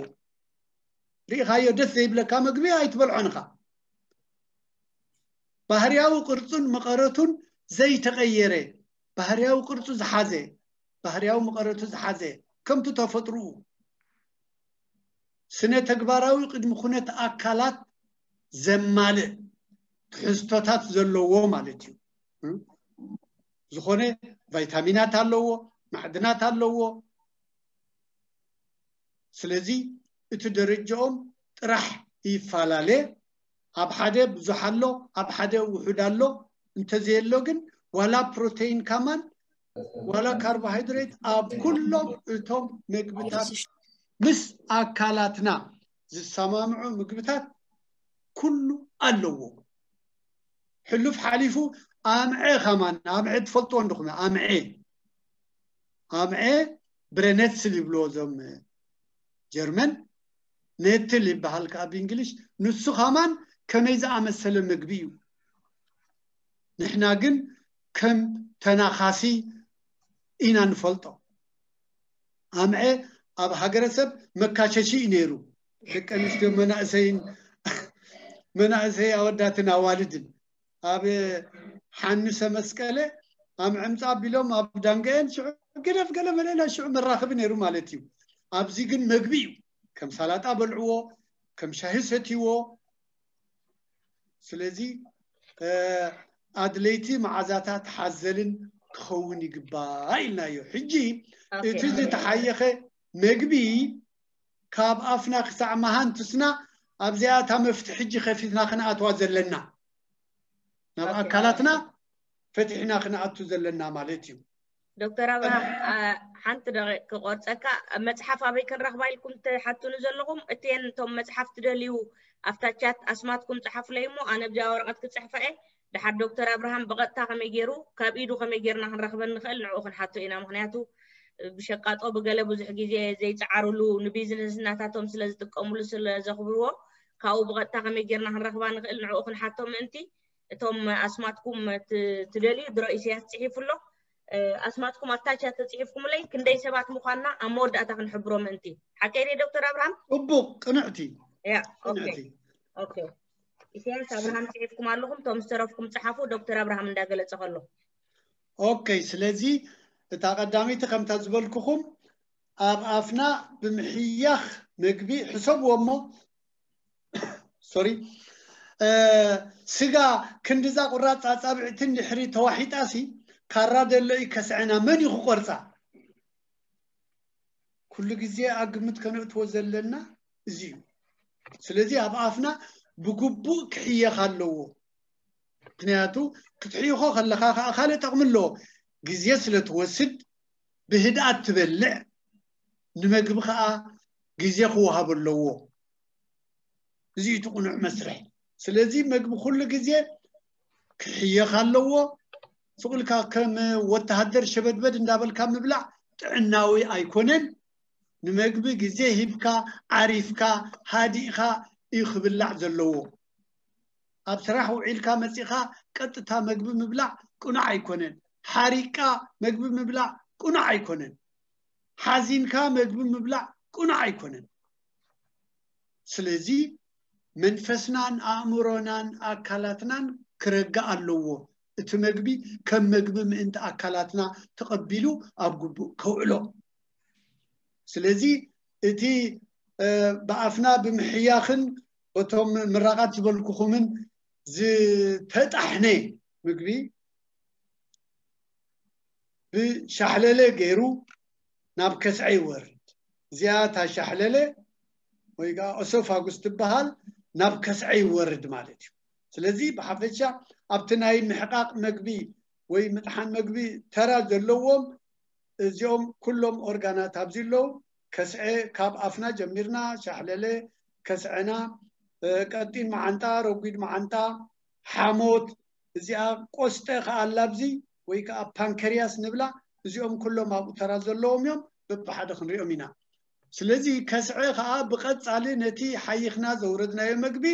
ርኢኻዮ ደስ ዘይብለካ መግቢ ኣይትበልዖን ኢኻ። ባህርያዊ ቅርጹን መቐረቱን ዘይተቐየረ ባህርያዊ ቅርጹ ዝሓዘ ባህርያዊ መቐረቱ ዝሓዘ ከምቲ ተፈጥርኡ ስነ ተግባራዊ ቅድሚ ኩነት ኣካላት ዘማልእ ትሕዝቶታት ዘለዎ ማለት እዩ። ዝኾነ ቫይታሚናት ኣለዎ፣ ማዕድናት ኣለዎ። ስለዚ እቲ ደረጃኦም ጥራሕ ይፈላለ። ኣብ ሓደ ብዙሕ ኣሎ፣ ኣብ ሓደ ውሑድ ኣሎ። እንተዘየሎ ግን ዋላ ፕሮቴይን ከማን ዋላ ካርቦሃይድሬት ኣብ ኩሎም እቶም ምግብታት ምስ ኣካላትና ዝሰማምዑ ምግብታት ኩሉ ኣለዎ። ሕሉፍ ሓሊፉ ኣምዐ ከማን፣ ኣምዐ ትፈልጥዎ እንድኹም፣ ኣምዐ ኣምዐ ብረነትስል ይብልዎ እዞም ጀርመን፣ ኔትል ይበሃል ከዓ ብእንግሊሽ። ንሱ ከማን ከመይ ዝኣመሰለ ምግቢ እዩ። ንሕና ግን ከም ተናኻሲ ኢና ንፈልጦ። ኣምዐ ኣብ ሃገረሰብ መካሸሺ እዩ ነይሩ። ደቂ ኣንስትዮ መናእሰይን መናእሰይ ኣወዳትን ኣዋልድን ኣብ ሓንሰ መስቀለ ኣምዐ ምፃ ኣቢሎም ኣብ ዳንገአን ሽዑ ገደፍ ገለ መለላ ሽዑ መራኽቢ ነይሩ ማለት እዩ። ኣብዚ ግን መግቢ እዩ። ከም ሳላጣ በልዕዎ፣ ከም ሻሂ ሰትይዎ። ስለዚ ኣድለይቲ መዓዛታት ሓዘልን ክኸውን ይግባእ ኢልናዮ። ሕጂ እቲ ዝተሓየኸ መግቢ ካብ ኣፍና ክሳዕ መሃንትስና ኣብዚኣ እታ መፍትሒ ሕጂ ከፊትና ክንኣትዋ ዘለና፣ ናብ ኣካላትና ፈቲሕና ክንኣቱ ዘለና ማለት እዩ። ዶክተር ኣብርሃም፣ ሓንቲ ደቂቅ ክቆርፀካ፣ መፅሓፍ ኣበይ ክንረኽባ ኢልኩም ትሓቱኒ ዘለኹም? እትየን እቶም መፅሓፍ ትደልዩ ኣብታ ቻት ኣስማትኩም ፀሓፉለይ እሞ ኣነ ኣብዚኣ ወረቐት ክፅሕፋ እየ። ድሓር ዶክተር ኣብርሃም ብቐጥታ ከመይ ገይሩ፣ ካብ ኢዱ ከመይ ገይርና ክንረኽበን ንኽእል ንዕኡ ክንሓቶ ኢና። ምኽንያቱ ብሸቃጦ ብገለ ብዙሕ ግዜ ዘይፀዓርሉ ንቢዝነስ እናታቶም ስለ ዝጥቀምሉ ስለ ዘኽብርዎ ካብኡ ብቐጥታ ከመይ ገይርና ክንረኽባ ንኽእል ንዕኡ ክንሓቶ ምእንቲ እቶም ኣስማትኩም ትደልዩ ድሮ ኢሳያስ ፅሒፉ ኣሎ። ኣስማትኩም ኣብታ ቻት ተፅሒፍኩምለይ ክንደይ ሰባት ምዃንና ኣብ መወዳእታ ክንሕብሮ ምእንቲ። ሓቀይ ድየ ዶክተር ኣብርሃም? ፅቡቅ፣ ቅንዕቲ ያ። ኦኬ። ኢሳያስ ኣብርሃም ፅሒፍኩም ኣለኹም፣ እቶም ዝተረፍኩም ፀሓፉ፣ ዶክተር ኣብርሃም እንዳገለፀ ከሎ። ኦኬ። ስለዚ እታ ቀዳመይቲ ከምታ ዝበልኩኹም ኣብ ኣፍና ብምሕያኽ መግቢ ሕሰብዎ እሞ ሶሪ፣ ስጋ ክንድዛ ቁራፅ ኣፃብዕቲ እንድሕሪ ተዋሒጣሲ ካራ ደሎ እዩ ከስዐና፣ መን እዩ ክቆርፃ? ኩሉ ግዜ ኣብ ግምት ከነእትዎ ዘለና እዚ እዩ። ስለዚ ኣብ ኣፍና ብግቡእ ክሕየኽ ኣለዎ። ምክንያቱ ክትሕይኾ ከለኻ ከዓ ካልእ ጠቕሚ ኣለዎ። ግዜ ስለ ትወስድ ብህድኣት ትበልዕ፣ ንመግቢ ከዓ ግዜ ክወሃብ ኣለዎ። እዚ እቲ ቁኑዕ መስርሕ። ስለዚ መግቢ ኩሉ ግዜ ክሕየኽ ኣለዎ። ስቕ ኢልካ ከም ወተሃደር ሸበድበድ እንዳበልካ ምብላዕ ጥዕናዊ ኣይኮነን። ንመግቢ ግዜ ሂብካ ዓሪፍካ ሃዲእካ እዩ ክብላዕ ዘለዎ። ኣብ ስራሕ ውዒልካ መፂኻ ቀጥታ መግቢ ምብላዕ ቅኑዕ ኣይኮነን። ሓሪቅካ መግቢ ምብላዕ ቅኑዕ ኣይኮነን። ሓዚንካ መግቢ ምብላዕ ቅኑዕ ኣይኮነን። ስለዚ መንፈስናን ኣእምሮናን ኣካላትናን ክረግእ ኣለዎ። እቲ መግቢ ከም መግቢ ምእንቲ ኣካላትና ተቐቢሉ ኣብ ግቡእ ከውዕሎ። ስለዚ እቲ ብኣፍና ብምሕያኽን እቶም ምራቓት ዝበልኩኹምን ዝተጣሕነ ምግቢ ብሻሕለለ ገይሩ ናብ ከስዐ ይወርድ። እዚኣ እታ ሻሕለለ ወይ ከዓ ኦሶፋጉስ ትበሃል፣ ናብ ከስዐ ይወርድ ማለት እዩ። ስለዚ ብሓፈሻ ኣብቲ ናይ ምሕቃቕ መግቢ ወይ ምጥሓን መግቢ ተራ ዘለዎም እዚኦም ኩሎም ኦርጋናት ኣብዚ ኣለዉ። ከስዐ ካብ ኣፍና ጀሚርና ሻሕለለ፣ ከስዐና፣ ቀጢን መዓንጣ፣ ረጒድ መዓንጣ፣ ሓሞት፣ እዚኣ ቆስጠ ከዓ ኣላ ኣብዚ ወይ ከዓ ፓንከርያስ ንብላ። እዚኦም ኩሎም ኣብኡ ተራ ዘለዎም እዮም። በብሓደ ክንሪኦም ኢና። ስለዚ ከስዐ ከዓ ብቐፃሊ ነቲ ሓይኽና ዘውረድናዮ መግቢ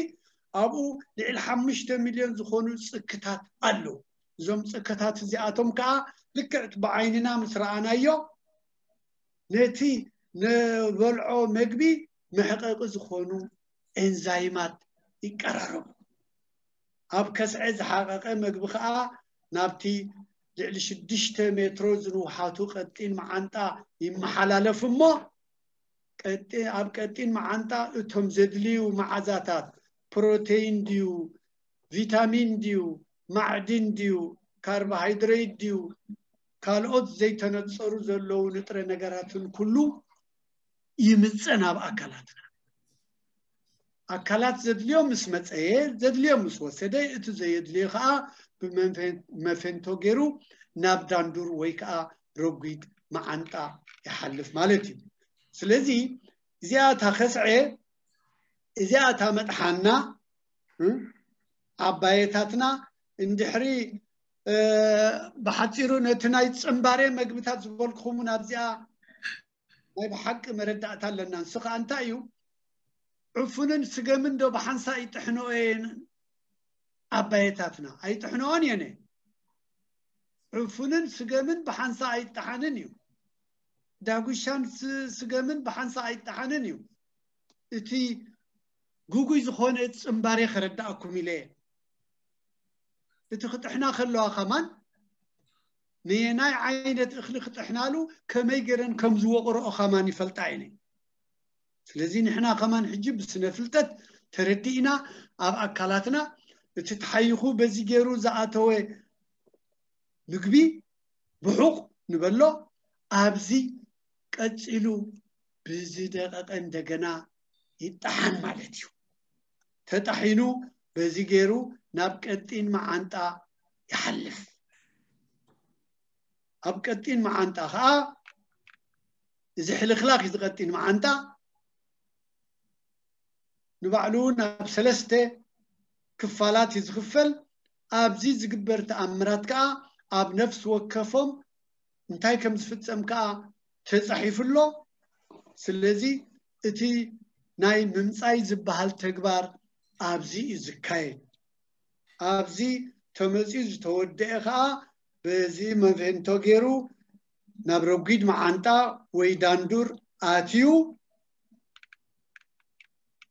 ኣብኡ ልዕሊ ሓሙሽተ ሚልዮን ዝኾኑ ፅክታት ኣለዉ። እዞም ፅክታት እዚኣቶም ከዓ ልክዕት ብዓይንና ምስ ረኣናዮ ነቲ ንበልዖ መግቢ መሕቐቂ ዝኾኑ ኤንዛይማት ይቀራረቡ። ኣብ ከስዐ ዝሓቐቐ መግቢ ከዓ ናብቲ ልዕሊ ሽዱሽተ ሜትሮ ዝንውሓቱ ቀጢን መዓንጣ ይመሓላለፍ እሞ ኣብ ቀጢን መዓንጣ እቶም ዘድልዩ መዓዛታት ፕሮቴይን ድዩ፣ ቪታሚን ድዩ፣ ማዕድን ድዩ፣ ካርቦሃይድሬት ድዩ፣ ካልኦት ዘይተነፀሩ ዘለዉ ንጥረ ነገራትን ኩሉ ይምፀ ናብ ኣካላትና። ኣካላት ዘድልዮ ምስ መፀየ፣ ዘድልዮ ምስ ወሰደ፣ እቲ ዘየድልዮ ከዓ ብመፈንቶ ገይሩ ናብ ዳንዱር ወይ ከዓ ረጒድ መዓንጣ ይሓልፍ ማለት እዩ። ስለዚ እዚኣ እታ ከስዐ፣ እዚኣ እታ መጥሓና፣ ዓባየታትና እንድሕሪ ብሓፂሩ ነቲ ናይ ፅምባሬ መግብታት ዝበልኩኹም ናብዚኣ ናይ ብሓቂ መረዳእታ ኣለና። ንሱ ከዓ እንታይ እዩ? ዕፉንን ስገምን ዶ ብሓንሳ ይጥሕንኦ እየን ዓባየታትና? ኣይጥሕንኦን እየን። ዕፉንን ስገምን ብሓንሳ ኣይጠሓንን እዩ። ዳጉሻን ስገምን ብሓንሳ ኣይጠሓንን እዩ። እቲ ግጉይ ዝኾነ ፅምባሬ ከረዳእኩም ኢለ እየ። እቲ ክጥሕና ከለዋ ከማን ነየናይ ዓይነት እኽሊ ክጥሕናሉ ከመይ ገይረን ከም ዝወቕረኦ ከማን ይፈልጣ እየን። ስለዚ ንሕና ከማን ሕጂ ብስነ ፍልጠት ተረዲእና ኣብ ኣካላትና እቲ ተሓይኹ በዚ ገይሩ ዝኣተወ ምግቢ ብሑቕ ንበሎ ኣብዚ ቀፂሉ ብዝደቐቐ እንደገና ይጠሓን ማለት እዩ። ተጣሒኑ በዚ ገይሩ ናብ ቀጢን መዓንጣ ይሓልፍ። ኣብ ቀጢን መዓንጣ ከዓ እዚ ሕልኽላኽ እዩ። ዝቀጢን መዓንጣ ንባዕሉ ናብ ሰለስተ ክፋላት እዩ ዝኽፈል። ኣብዚ ዝግበር ተኣምራት ከዓ ኣብ ነፍሲ ወከፎም እንታይ ከም ዝፍጸም ከዓ ተጻሒፉ ኣሎ። ስለዚ እቲ ናይ ምምጻይ ዝበሃል ተግባር ኣብዚ እዩ ዝካየድ። ኣብዚ ተመጺኡ ዝተወደአ ከዓ በዚ መቨንቶ ገይሩ ናብ ረጒድ መዓንጣ ወይ ዳንዱር ኣትዩ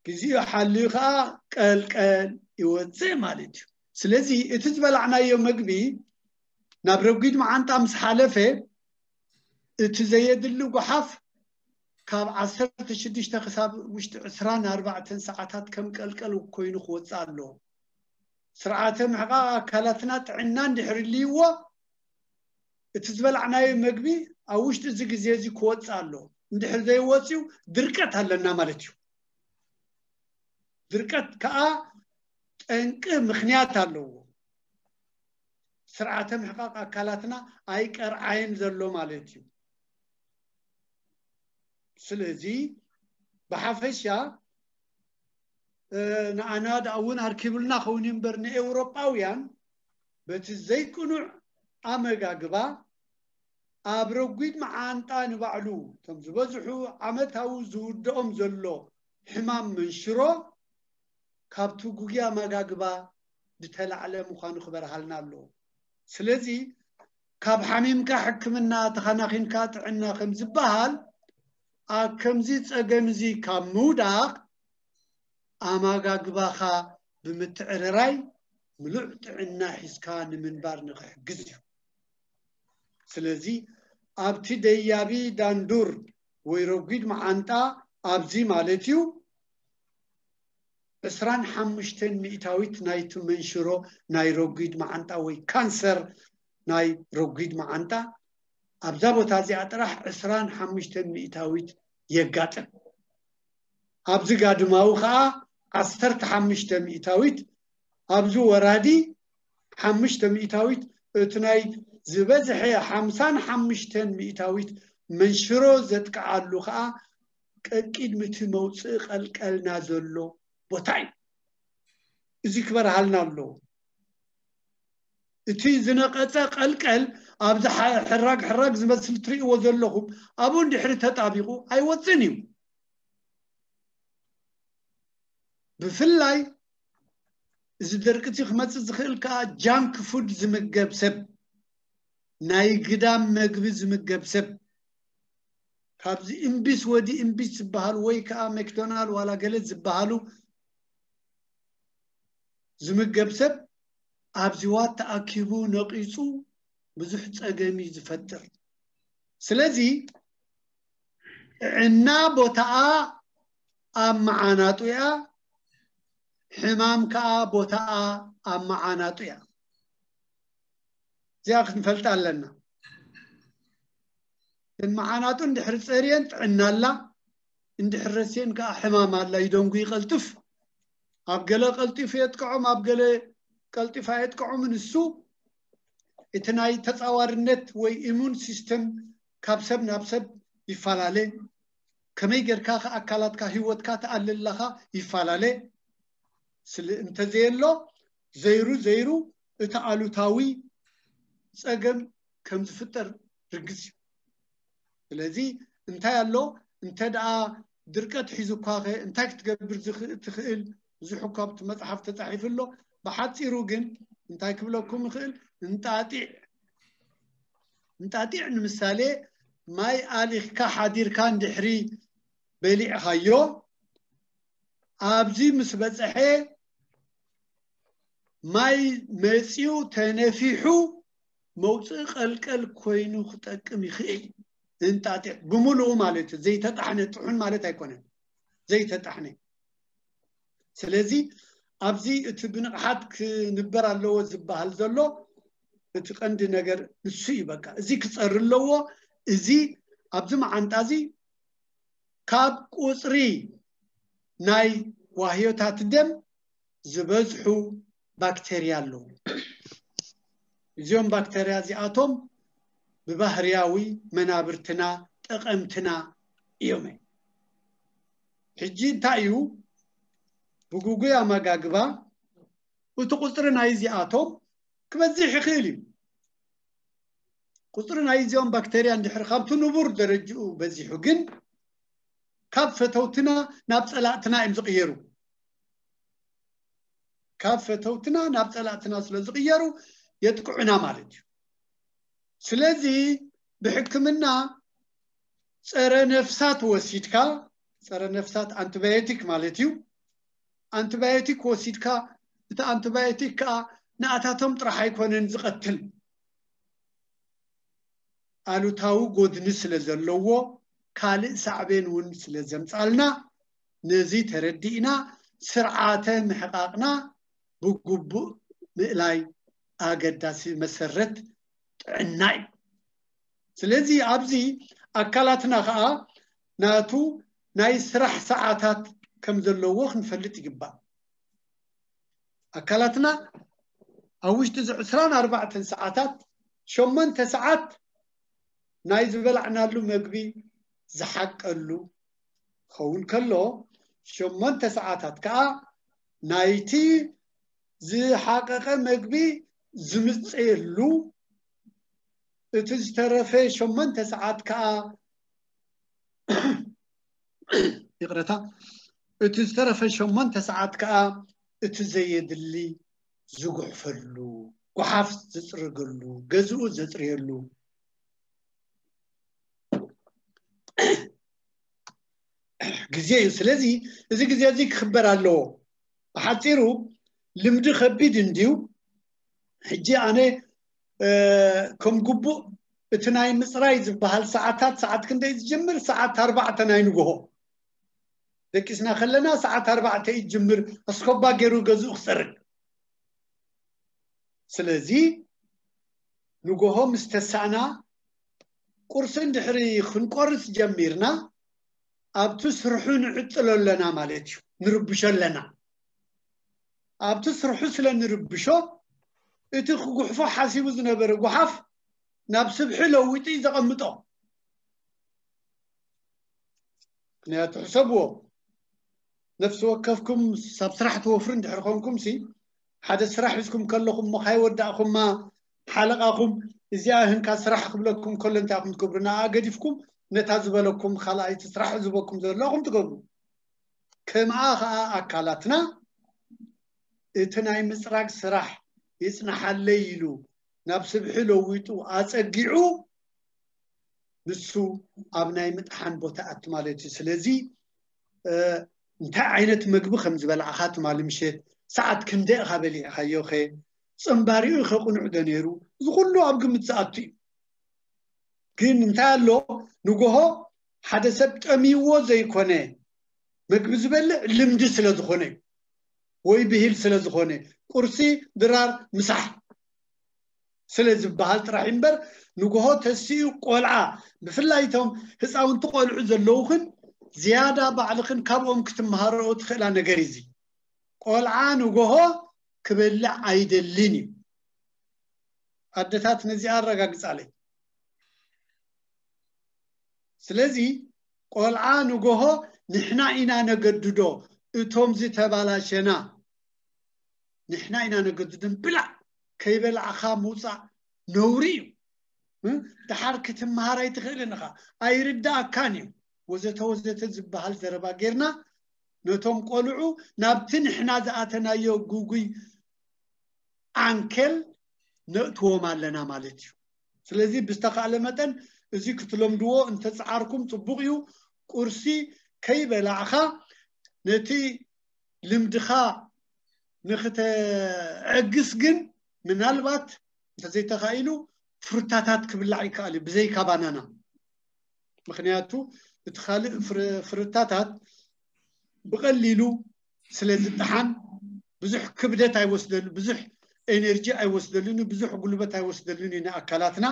ግዜኡ ሓልዩ ከዓ ቀልቀል ይወፅእ ማለት እዩ። ስለዚ እቲ ዝበላዕናዮ መግቢ ናብ ረጒድ መዓንጣ ምስ ሓለፈ እቲ ዘየድሊ ጓሓፍ ካብ ዓሰርተ ሽዱሽተ ክሳብ ውሽጢ ዕስራን ኣርባዕተን ሰዓታት ከም ቀልቀል ኮይኑ ክወፅእ ኣለዎ። ስርዓተ ምሕቃቕ ኣካላትና ጥዕና እንድሕር ልይዎ እቲ ዝበላዕናዮ መግቢ ኣብ ውሽጢ እዚ ግዜ እዚ ክወፅእ ኣለዎ። እንድሕር ዘይወፅዩ ድርቀት ኣለና ማለት እዩ። ድርቀት ከዓ ጠንቂ ምኽንያት ኣለዎ። ስርዓተ ምሕቃቕ ኣካላትና ኣይቀርዓየን ዘሎ ማለት እዩ። ስለዚ ብሓፈሻ ንኣና ደኣ እውን ኣርኪቡልና ኸውን እምበር ንኤውሮጳውያን በቲ ዘይቅኑዕ ኣመጋግባ ኣብ ረጒድ መዓንጣ ንባዕሉ እቶም ዝበዝሑ ዓመታዊ ዝውድኦም ዘሎ ሕማም መንሽሮ ካብቲ ጉግያ ኣመጋግባ ዝተላዕለ ምዃኑ ክበርሃልና ኣለዎ። ስለዚ ካብ ሓሚምካ ሕክምና ተኸናኺንካ ጥዕና ከም ዝበሃል ኣብ ከምዚ ፀገም እዚ ካብ ምውዳቕ ኣመጋግባኻ ብምትዕርራይ ምሉዕ ጥዕና ሒዝካ ንምንባር ንክሕግዝ እዩ። ስለዚ ኣብቲ ደያቢ ዳንዱር ወይ ረጒድ መዓንጣ ኣብዚ ማለት እዩ ዕስራን ሓሙሽተን ሚእታዊት ናይቲ መንሽሮ ናይ ረጒድ መዓንጣ ወይ ካንሰር ናይ ረጒድ መዓንጣ ኣብዛ ቦታ እዚኣ ጥራሕ ዕስራን ሓሙሽተን ሚእታዊት የጋጥም። ኣብዚ ጋድማዊ ከዓ ዓሰርተ ሓሙሽተ ሚእታዊት፣ ኣብዚ ወራዲ ሓሙሽተ ሚእታዊት፣ እቲ ናይ ዝበዝሐ ሓምሳን ሓሙሽተን ሚእታዊት መንሽሮ ዘጥቅዓሉ ከዓ ቀቂድሚ እቲ መውፅኢ ቀልቀልና ዘሎ ቦታ እዩ። እዚ ክበርሃልና ኣለዎ። እቲ ዝነቐፀ ቀልቀል ኣብዚ ሕራግ ሕራግ ዝመስል ትርእይዎ ዘለኹም ኣብኡ እንድሕሪ ተጣቢቑ ኣይወፅን እዩ። ብፍላይ እዚ ደርቂ እዚ ክመፅእ ዝኽእል ከዓ ጃንክ ፉድ ዝምገብ ሰብ፣ ናይ ግዳም መግቢ ዝምገብ ሰብ፣ ካብዚ እምቢስ ወዲ እምቢስ ዝበሃሉ ወይ ከዓ መክዶናል ዋላ ገለ ዝበሃሉ ዝምገብ ሰብ ኣብዚ ዋት ተኣኪቡ ነቒፁ ብዙሕ ፀገም እዩ ዝፈጥር። ስለዚ ጥዕና ቦታኣ ኣብ መዓናጡ እያ፣ ሕማም ከዓ ቦታኣ ኣብ መዓናጡ እያ። እዚኣ ክንፈልጣ ኣለና። እተን መዓናጡ እንድሕር ፀርየን ጥዕና ኣላ፣ እንድሕር ረስየን ከዓ ሕማም ኣላ። ይደንጉ ይቀልጥፍ፣ ኣብ ገለ ቀልጢፉ የጥቅዖም፣ ኣብ ገለ ቀልጢፋ የጥቅዖምን እሱ እቲ ናይ ተፃዋርነት ወይ ኢሙን ሲስተም ካብ ሰብ ናብ ሰብ ይፈላለ። ከመይ ጌርካ ከኣካላትካ ህይወትካ ተኣልለኻ ይፈላለ። ስለ እንተዘየሎ ዘይሩ ዘይሩ እቲ ኣሉታዊ ፀገም ከም ዝፍጠር ርግፅ እዩ። ስለዚ እንታይ ኣሎ እንተ ደኣ ድርቀት ሒዙኳኸ እንታይ ክትገብር ትኽእል? ብዙሕ እኳ ኣብቲ መፅሓፍ ተፃሒፉ ኣሎ። ብሓፂሩ ግን እንታይ ክብለኩም ይኽእል? እንጣጢዕ እንጣጢዕ ንምሳሌ ማይ ኣሊኽካ ሓዲርካ እንድሕሪ በሊዕኻዮ ኣብዚ ምስ በፀሐ ማይ መፂኡ ተነፊሑ መውፅኢ ቀልቀል ኮይኑ ክጠቅም ይኽእል። እንጣጢዕ ብምሉኡ ማለት እዩ። ዘይተጣሕነ ጥሑን ማለት ኣይኮነን። ዘይተጣሕነ ስለዚ ኣብዚ እቲ ብንቕሓት ክንበር ኣለዎ ዝበሃል ዘሎ እቲ ቀንዲ ነገር ንሱ እዩ። በቃ እዚ ክፀሪ ኣለዎ። እዚ ኣብዚ መዓንጣ እዚ ካብ ቁፅሪ ናይ ዋህዮታት ደም ዝበዝሑ ባክተርያ ኣለዉ። እዚኦም ባክተርያ እዚኣቶም ብባህርያዊ መናብርትና ጠቐምትና እዮም። ሕጂ እንታይ እዩ ብጉጉይ ኣመጋግባ እቲ ቁፅሪ ናይ እዚኣቶም ክበዝሕ ይኽእል እዩ። ቁፅሪ ናይ እዚኦም ባክተርያ እንድሕር ካብቲ ንቡር ደረጅኡ በዚሑ ግን ካብ ፈተውትና ናብ ፀላእትና እዮም ዝቕየሩ። ካብ ፈተውትና ናብ ፀላእትና ስለ ዝቕየሩ የጥቅዑና ማለት እዩ። ስለዚ ብሕክምና ፀረ ነፍሳት ወሲድካ፣ ፀረ ነፍሳት ኣንቲባዮቲክ ማለት እዩ። ኣንቲባዮቲክ ወሲድካ እቲ ኣንቲባዮቲክ ከዓ ንኣታቶም ጥራሕ ኣይኮነን ዝቐትል፣ ኣሉታዊ ጎድኒ ስለ ዘለዎ ካልእ ሳዕቤን እውን ስለ ዘምፃልና ነዚ ተረዲእና ስርዓተ ምሕቓቕና ብግቡእ ምእላይ ኣገዳሲ መሰረት ጥዕና እዩ። ስለዚ ኣብዚ ኣካላትና ከዓ ናቱ ናይ ስራሕ ሰዓታት ከም ዘለዎ ክንፈልጥ ይግባእ። ኣካላትና ኣብ ውሽጢ እዚ ዕስራን ኣርባዕተን ሰዓታት ሸሞንተ ሰዓት ናይ ዝበላዕናሉ መግቢ ዝሓቀሉ ክኸውን ከሎ ሸሞንተ ሰዓታት ከዓ ናይቲ ዝሓቀቀ መግቢ ዝምፀየሉ እቲ ዝተረፈ ሸሞንተ ሰዓት ከዓ ይቕረታ እቲ ዝተረፈ ሸሞንተ ሰዓት ከዓ እቲ ዘየድሊ ዝጉሕፈሉ፣ ጓሓፍ ዝፅረገሉ፣ ገዝኡ ዘፅርየሉ ግዜ እዩ። ስለዚ እዚ ግዜ እዚ ክኽበር ኣለዎ። ብሓፂሩ ልምዲ ከቢድ እንድዩ። ሕጂ ኣነ ከም ግቡእ እቲ ናይ ምፅራይ ዝበሃል ሰዓታት ሰዓት ክንደይ ዝጅምር? ሰዓት ኣርባዕተ ናይ ንግሆ ደቂስና ከለና ሰዓት ኣርባዕተ እዩ ዝጅምር። ኣስኮባ ገይሩ ገዝኡ ክፀርግ። ስለዚ ንግሆ ምስ ተሳእና ቁርሲ እንድሕሪ ክንቆርስ ጀሚርና ኣብቲ ስርሑ ንዕጥሎ ኣለና ማለት እዩ። ንርብሾ ኣለና። ኣብቲ ስርሑ ስለ ንርብሾ እቲ ክጉሕፎ ሓሲቡ ዝነበረ ጓሓፍ ናብ ስብሒ ለዊጡ እዩ ዘቐምጦ። ምክንያቱ ሕሰብዎ፣ ነፍሲ ወከፍኩም ሳብ ስራሕ ትወፍሩ እንድሕር ኮንኩም ሲ ሓደ ስራሕ ሒዝኩም ከለኹም እሞ ካይወዳእኩማ ሓለቓኹም እዚኣ ህንካ ስራሕ ክብለኩም ከሎ እንታይ ኢኹም ትገብሩ? ንኣ ገዲፍኩም ነታ ዝበለኩም ካልኣይቲ ስራሕ ዝበኩም ዘለኹም ትገብሩ። ከምኣ ከዓ ኣካላትና እቲ ናይ ምፅራግ ስራሕ ይፅናሓለይ ኢሉ ናብ ስብሒ ለዊጡ ኣፀጊዑ ንሱ ኣብ ናይ ምጥሓን ቦታ ኣቲ ማለት እዩ። ስለዚ እንታይ ዓይነት መግቢ ከም ዝበላዕኻ ትማሊ ምሸት ሰዓት ክንደ ኢኻ በሊዕኻዮ ኸ? ፅንባሪኡ ኸ ቁኑዕ ዶ ነይሩ? እዚ ኩሉ ኣብ ግምት ዝኣቱ እዩ። ግን እንታይ ኣሎ ንጎሆ ሓደ ሰብ ጠሚዎ ዘይኮነ መግቢ ዝበልዕ ልምዲ ስለ ዝኾነ እዩ። ወይ ብሂል ስለ ዝኾነ ቁርሲ ድራር ምሳሕ ስለ ዝበሃል ጥራሕ እምበር ንጎሆ ተሲኡ ቆልዓ ብፍላይ እቶም ህፃውንቲ ቆልዑ ዘለውኽን ዝያዳ ባዕልኽን ካብኦም ክትመሃረኦ ትኽእላ ነገር እዩ። እዚ ቆልዓ ንጎሆ ክበልዕ ኣይደልን እዩ። ኣደታት ነዚ ኣረጋግጻለይ። ስለዚ ቆልዓ ንጎሆ ንሕና ኢና ነገድዶ፣ እቶም ዝተባላሸና ንሕና ኢና ነገድድን። ብላዕ፣ ከይበላዕኻ ምውፃእ ነውሪ እዩ። እ? ድሓር ክትመሃር ኣይትኽእልን ኢኻ፣ ኣይርዳእካን እዩ፣ ወዘተ ወዘተ ዝበሃል ዘረባ ጌርና ነቶም ቆልዑ ናብቲ ንሕና ዝኣተናዮ ጉጉይ ዓንኬል ነእትዎም ኣለና ማለት እዩ። ስለዚ ብዝተኻእለ መጠን እዚ ክትለምድዎ እንተፀዓርኩም ፅቡቕ እዩ። ቁርሲ ከይበላዕኻ ነቲ ልምድኻ ንክተዕግስ ግን ምናልባት እንተዘይተኻኢሉ ፍሩታታት ክብላዕ ይከኣል እዩ ብዘይካ ባናና። ምክንያቱ እቲ ካልእ ፍረ- ፍርታታት ብቐሊሉ ስለ ዝጠሓን ብዙሕ ክብደት ኣይወስደሉ፣ ብዙሕ ኤነርጂ ኣይወስደሉን፣ ብዙሕ ጉልበት ኣይወስደሉን እዩ ንኣካላትና።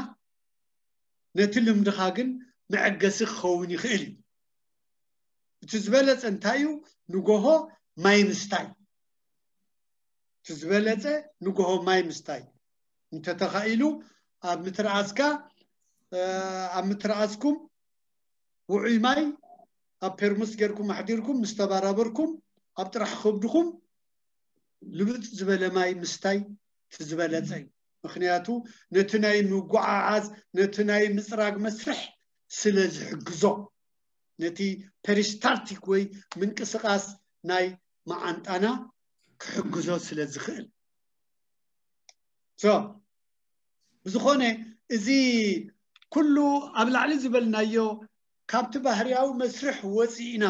ነቲ ልምድኻ ግን መዐገሲ ክኸውን ይኽእል እዩ። እቲ ዝበለጸ እንታይ እዩ? ንጎሆ ማይ ምስታይ። እቲ ዝበለጸ ንጎሆ ማይ ምስታይ። እንተተኻኢሉ ኣብ ምትርኣስካ እ፣ ኣብ ምትርኣስኩም ውዑይ ማይ ኣብ ፔርሙስ ጌርኩም ኣሕዲርኩም ምስ ተባራበርኩም ኣብ ጥራሕ ከብድኹም ልብጥ ዝበለ ማይ ምስታይ እቲ ዝበለጸ እዩ። ምክንያቱ ነቲ ናይ ምጉዓዓዝ ነቲ ናይ ምጽራግ መስርሕ ስለ ዝሕግዞ፣ ነቲ ፔሪስታልቲክ ወይ ምንቅስቃስ ናይ መዓንጣና ክሕግዞ ስለ ዝኽእል። So ብዝኾነ እዚ ኩሉ ኣብ ላዕሊ ዝበልናዮ ካብቲ ባህርያዊ መስርሕ ወፂእና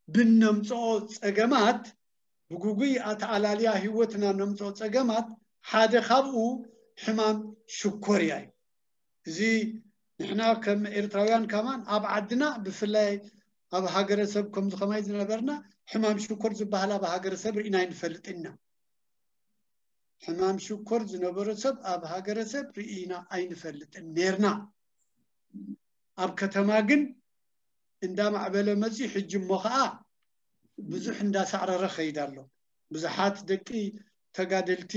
ብነምፅኦ ፀገማት፣ ብጉጉይ ኣተኣላልያ ህይወትና ነምፅኦ ፀገማት ሓደ ካብኡ ሕማም ሽኮርያ እዩ። እዚ ንሕና ከም ኤርትራውያን ከማን ኣብ ዓድና ብፍላይ ኣብ ሃገረሰብ ከምዚ ከማይ ዝነበርና ሕማም ሽኮር ዝበሃል ኣብ ሃገረሰብ ርኢና ኣይንፈልጥን ኢና። ሕማም ሽኮር ዝነበሮ ሰብ ኣብ ሃገረሰብ ርኢና ኣይንፈልጥን ኔርና። ኣብ ከተማ ግን እንዳማዕበለ መፅዩ። ሕጂ እሞ ከዓ ብዙሕ እንዳሳዕረረ ከይድ ኣሎ። ብዙሓት ደቂ ተጋደልቲ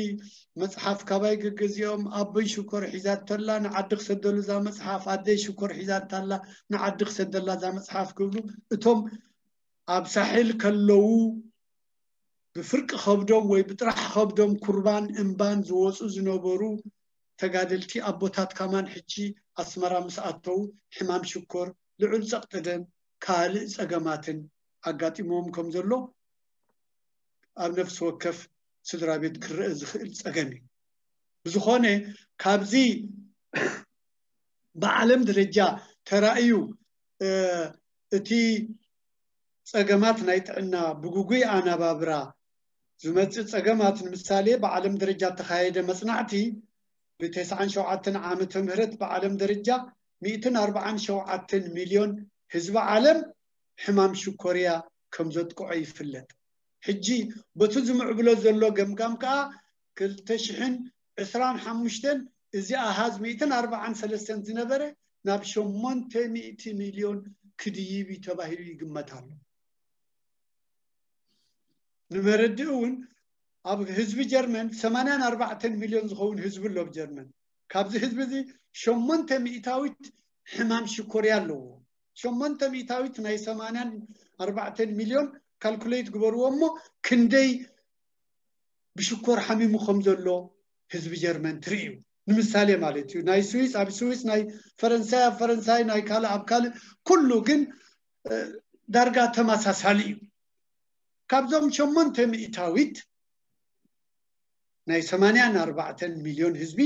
መፅሓፍ ካባይ ገገዚኦም ኣቦይ ሽኮር ሒዛቶላ ንዓዲ ክሰደሉ እዛ መፅሓፍ፣ ኣደይ ሽኮር ሒዛታላ ንዓዲ ክሰደላ እዛ መፅሓፍ ክብሉ እቶም ኣብ ሳሕል ከለዉ ብፍርቂ ከብዶም ወይ ብጥራሕ ከብዶም ኩርባን እምባን ዝወፁ ዝነበሩ ተጋደልቲ ኣቦታት ከማን ሕጂ ኣስመራ ምስ ኣተዉ ሕማም ሽኮር፣ ልዑል ፀቕጢ ደም፣ ካልእ ፀገማትን ኣጋጢሞም ከም ዘሎ ኣብ ነፍሲ ወከፍ ስድራ ቤት ክረአ ዝኽእል ፀገም እዩ። ብዝኾነ ካብዚ ብዓለም ደረጃ ተራእዩ እቲ ፀገማት ናይ ጥዕና ብጉጉይ ኣነባብራ ዝመፅእ ፀገማት ንምሳሌ ብዓለም ደረጃ እተኻየደ መፅናዕቲ ብተስዓን ሸውዓተን ዓመተ ምህረት ብዓለም ደረጃ ሚእትን ኣርባዓን ሸውዓተን ሚልዮን ህዝቢ ዓለም ሕማም ሽኮርያ ከም ዘጥቅዖ ይፍለጥ። ሕጂ በቲ ዝምዕብሎ ዘሎ ገምጋም ከዓ ክልተ ሽሕን ዕስራን ሓሙሽተን እዚ ኣሃዝ ሚእትን ኣርባዓን ሰለስተን ዝነበረ ናብ ሸሞንተ ሚእቲ ሚልዮን ክድይብ እዩ ተባሂሉ ይግመት ኣሎ። ንመረድእ እውን ኣብ ህዝቢ ጀርመን ሰማንያን ኣርባዕተን ሚልዮን ዝኸውን ህዝቢ ኣሎ ኣብ ጀርመን። ካብዚ ህዝቢ እዚ ሸሞንተ ሚእታዊት ሕማም ሽኮርያ ኣለዎ። ሸሞንተ ሚእታዊት ናይ ሰማንያን ኣርባዕተን ሚልዮን ካልኩሌት ግበርዎ እሞ ክንደይ ብሽኮር ሓሚሙ ከም ዘሎ ህዝቢ ጀርመን ትርእዩ። ንምሳሌ ማለት እዩ ናይ ስዊስ ኣብ ስዊስ ናይ ፈረንሳይ ኣብ ፈረንሳይ ናይ ካልእ ኣብ ካልእ ኩሉ ግን ዳርጋ ተመሳሳሊ እዩ። ካብዞም ሸሞንተ ሚእታዊት ናይ ሰማንያን ኣርባዕተን ሚልዮን ህዝቢ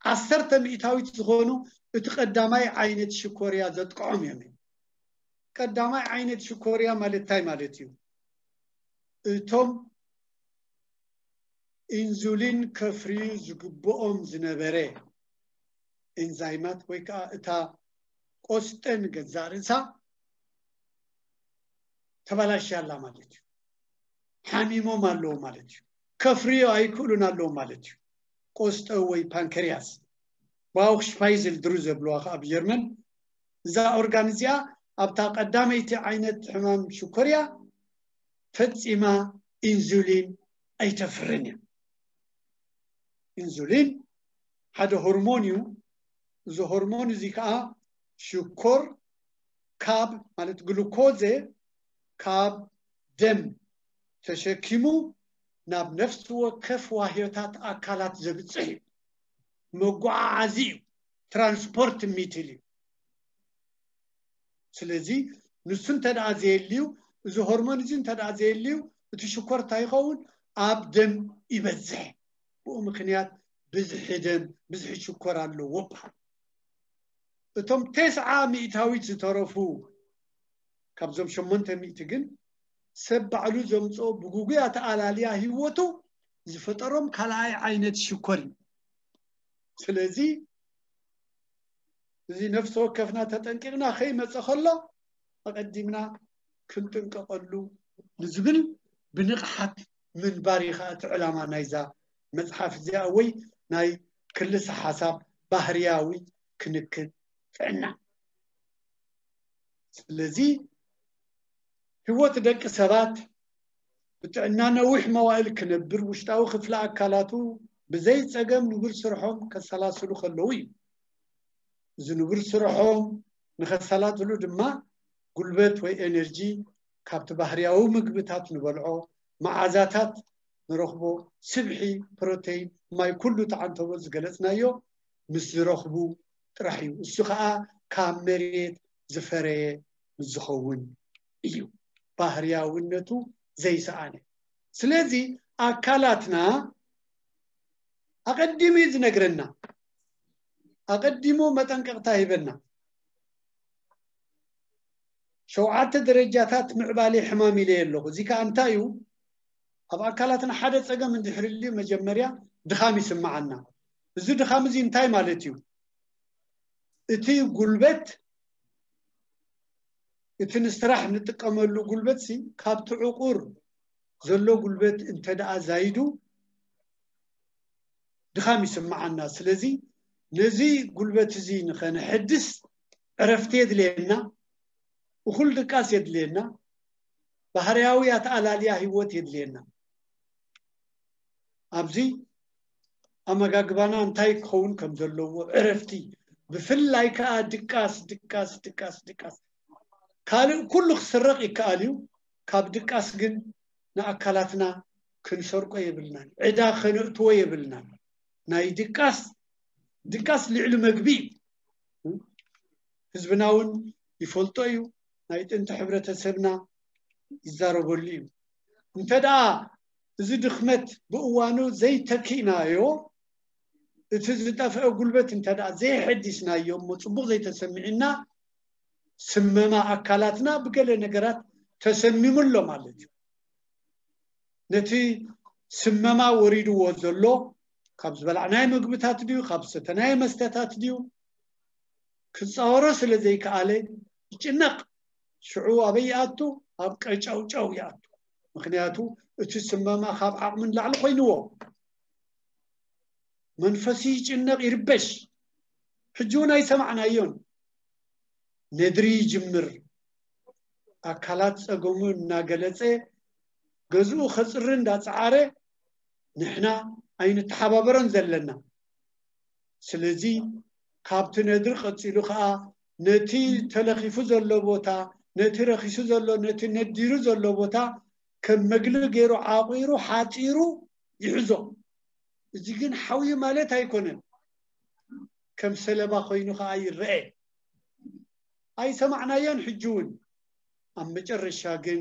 ዓሰርተ ሚእታዊት ዝኾኑ እቲ ቀዳማይ ዓይነት ሽኮርያ ዘጥቅዖም እዮም። ቀዳማይ ዓይነት ሽኮርያ ማለት እንታይ ማለት እዩ? እቶም ኢንዙሊን ከፍርዩ ዝግብኦም ዝነበረ ኤንዛይማት ወይ ከዓ እታ ቆስጠ ንገዛእ ርእሳ ተበላሽያ ኣላ ማለት እዩ። ሓሚሞም ኣለዉ ማለት እዩ። ከፍርዮ ኣይክእሉን ኣለዉ ማለት እዩ። ቆስጠ ወይ ፓንክርያስ ባውክሽፓይዝል ድሩ ዘብልዋ ከዓ ብጀርመን እዛ ኦርጋን እዚኣ ኣብታ ቀዳመይቲ ዓይነት ሕማም ሽኮርያ ፈፂማ ኢንዙሊን ኣይተፍርን እያ። ኢንሱሊን ሓደ ሆርሞን እዩ። እዚ ሆርሞን እዚ ከዓ ሽኮር ካብ ማለት ግሉኮዘ ካብ ደም ተሸኪሙ ናብ ነፍሲ ወከፍ ዋህዮታት ኣካላት ዘብፅሕ እዩ። መጓዓዓዚ እዩ። ትራንስፖርት ሚትል እዩ። ስለዚ ንሱ እንተ ደኣ ዘየልዩ፣ እዚ ሆርሞን እዚ እንተ ደኣ ዘየልዩ፣ እቲ ሽኮር እንታይ ይኸውን? ኣብ ደም ይበዝሕ። ብኡ ምኽንያት ብዝሒ ደም፣ ብዝሒ ሽኮር ኣለዎ ይበሃል። እቶም ተስዓ ሚእታዊት ዝተረፉ ካብዞም ሸሞንተ ሚእቲ ግን ሰብ ባዕሉ ዘምፅኦ ብጉጉይ ኣተኣላልያ ህይወቱ ዝፈጠሮም ካልኣይ ዓይነት ሽኮር እዩ። ስለዚ እዚ ነፍሲ ወከፍና ተጠንቂቕና ከይመፀ ከሎ ኣቐዲምና ክንጥንቀቐሉ ንዝብል ብንቕሓት ምንባር እዩ ከዓ እቲ ዕላማ ናይዛ መፅሓፍ እዚኣ ወይ ናይ ክልሰ ሓሳብ ባህርያዊ ክንክን ጥዕና። ስለዚ ህይወት ደቂ ሰባት ብጥዕና ነዊሕ መዋእል ክነብር ውሽጣዊ ክፍለ ኣካላቱ ብዘይ ፀገም ንቡር ስርሖም ከሰላስሉ ከለዉ እዩ። እዚ ንቡር ስርሖም ንኸሰላስሉ ድማ ጉልበት ወይ ኤነርጂ ካብቲ ባህርያዊ ምግብታት ንበልዖ፣ መዓዛታት ንረኽቦ፣ ስብሒ፣ ፕሮቴይን፣ ማይ፣ ኩሉ እቲ ዓንተቦ ዝገለፅናዮ ምስ ዝረኽቡ ጥራሕ እዩ። እሱ ከዓ ካብ መሬት ዝፈረየ ምስ ዝኸውን እዩ። ባህርያውነቱ ዘይሰኣነ። ስለዚ ኣካላትና ኣቐዲሙ እዩ ዝነግረና። ኣቐዲሙ መጠንቀቕታ ሂበና። ሸውዓተ ደረጃታት ምዕባሌ ሕማም ኢለ ኣለኹ። እዚ ከዓ እንታይ እዩ? ኣብ ኣካላትና ሓደ ፀገም እንድሕር ልዩ መጀመርያ ድኻም ይስምዓና። እዚ ድኻም እዚ እንታይ ማለት እዩ? እቲ ጉልበት፣ እቲ ንስራሕ ንጥቀመሉ ጉልበት ሲ ካብቲ ዕቑር ዘሎ ጉልበት እንተ ደኣ ዛይዱ ድኻም ይስምዓና። ስለዚ ነዚ ጉልበት እዚ ንኸነሐድስ ዕረፍቲ የድልየና፣ እኹል ድቃስ የድልየና፣ ባህርያዊ ኣተኣላልያ ህይወት የድልየና። ኣብዚ ኣመጋግባና እንታይ ክኸውን ከም ዘለዎ፣ ዕረፍቲ፣ ብፍላይ ከዓ ድቃስ፣ ድቃስ፣ ድቃስ፣ ድቃስ። ካልእ ኩሉ ክስረቕ ይከኣል እዩ፣ ካብ ድቃስ ግን ንኣካላትና ክንሰርቆ የብልናን፣ ዕዳ ከነእትዎ የብልናን። ናይ ድቃስ፣ ድቃስ ልዕሊ መግቢ እዩ። ህዝብና እውን ይፈልጦ እዩ፣ ናይ ጥንቲ ሕብረተሰብና ይዛረበሉ እዩ። እንተ ደኣ እዚ ድኽመት ብእዋኑ ዘይተኪእናዮ፣ እቲ ዝጠፍአ ጉልበት እንተ ደኣ ዘይሐዲስናዮ እሞ፣ ጽቡቕ ዘይተሰሚዕና፣ ስመማ ኣካላትና ብገለ ነገራት ተሰሚሙ ኣሎ ማለት እዩ። ነቲ ስመማ ወሪድዎ ዘሎ ካብ ዝበላዕናዮ ምግብታት ድዩ፣ ካብ ዝሰተናዮ መስተታት ድዩ፣ ክፃወሮ ስለ ዘይከኣለ ይጭነቕ። ሽዑ ኣበይ ይኣቱ? ኣብ ቀጫውጫው ይኣቱ። ምኽንያቱ እቲ ስመማ ካብ ዓቕሚ ንላዕሊ ኮይንዎ። መንፈሱ ይጭነቕ፣ ይርበሽ። ሕጂ እውን ኣይሰማዕናዮን። ነድሪ ይጅምር። ኣካላት ጸገሙ እናገለጸ፣ ገዝኡ ከጽሪ እንዳጸዓረ፣ ንሕና ኣይንተሓባበሮን ዘለና። ስለዚ ካብቲ ነድሪ ቀጺሉ ኸኣ ነቲ ተለኺፉ ዘሎ ቦታ፣ ነቲ ረኺሱ ዘሎ፣ ነቲ ነዲሩ ዘሎ ቦታ ከም መግሊ ገይሩ ዓቑሩ፣ ሓጺሩ ይሕዞ። እዚ ግን ሓውዩ ማለት ኣይኮነን። ከም ሰለባ ኮይኑ ኸኣ ይረአ። ኣይሰማዕናዮን። ሕጂ እውን ኣብ መጨረሻ ግን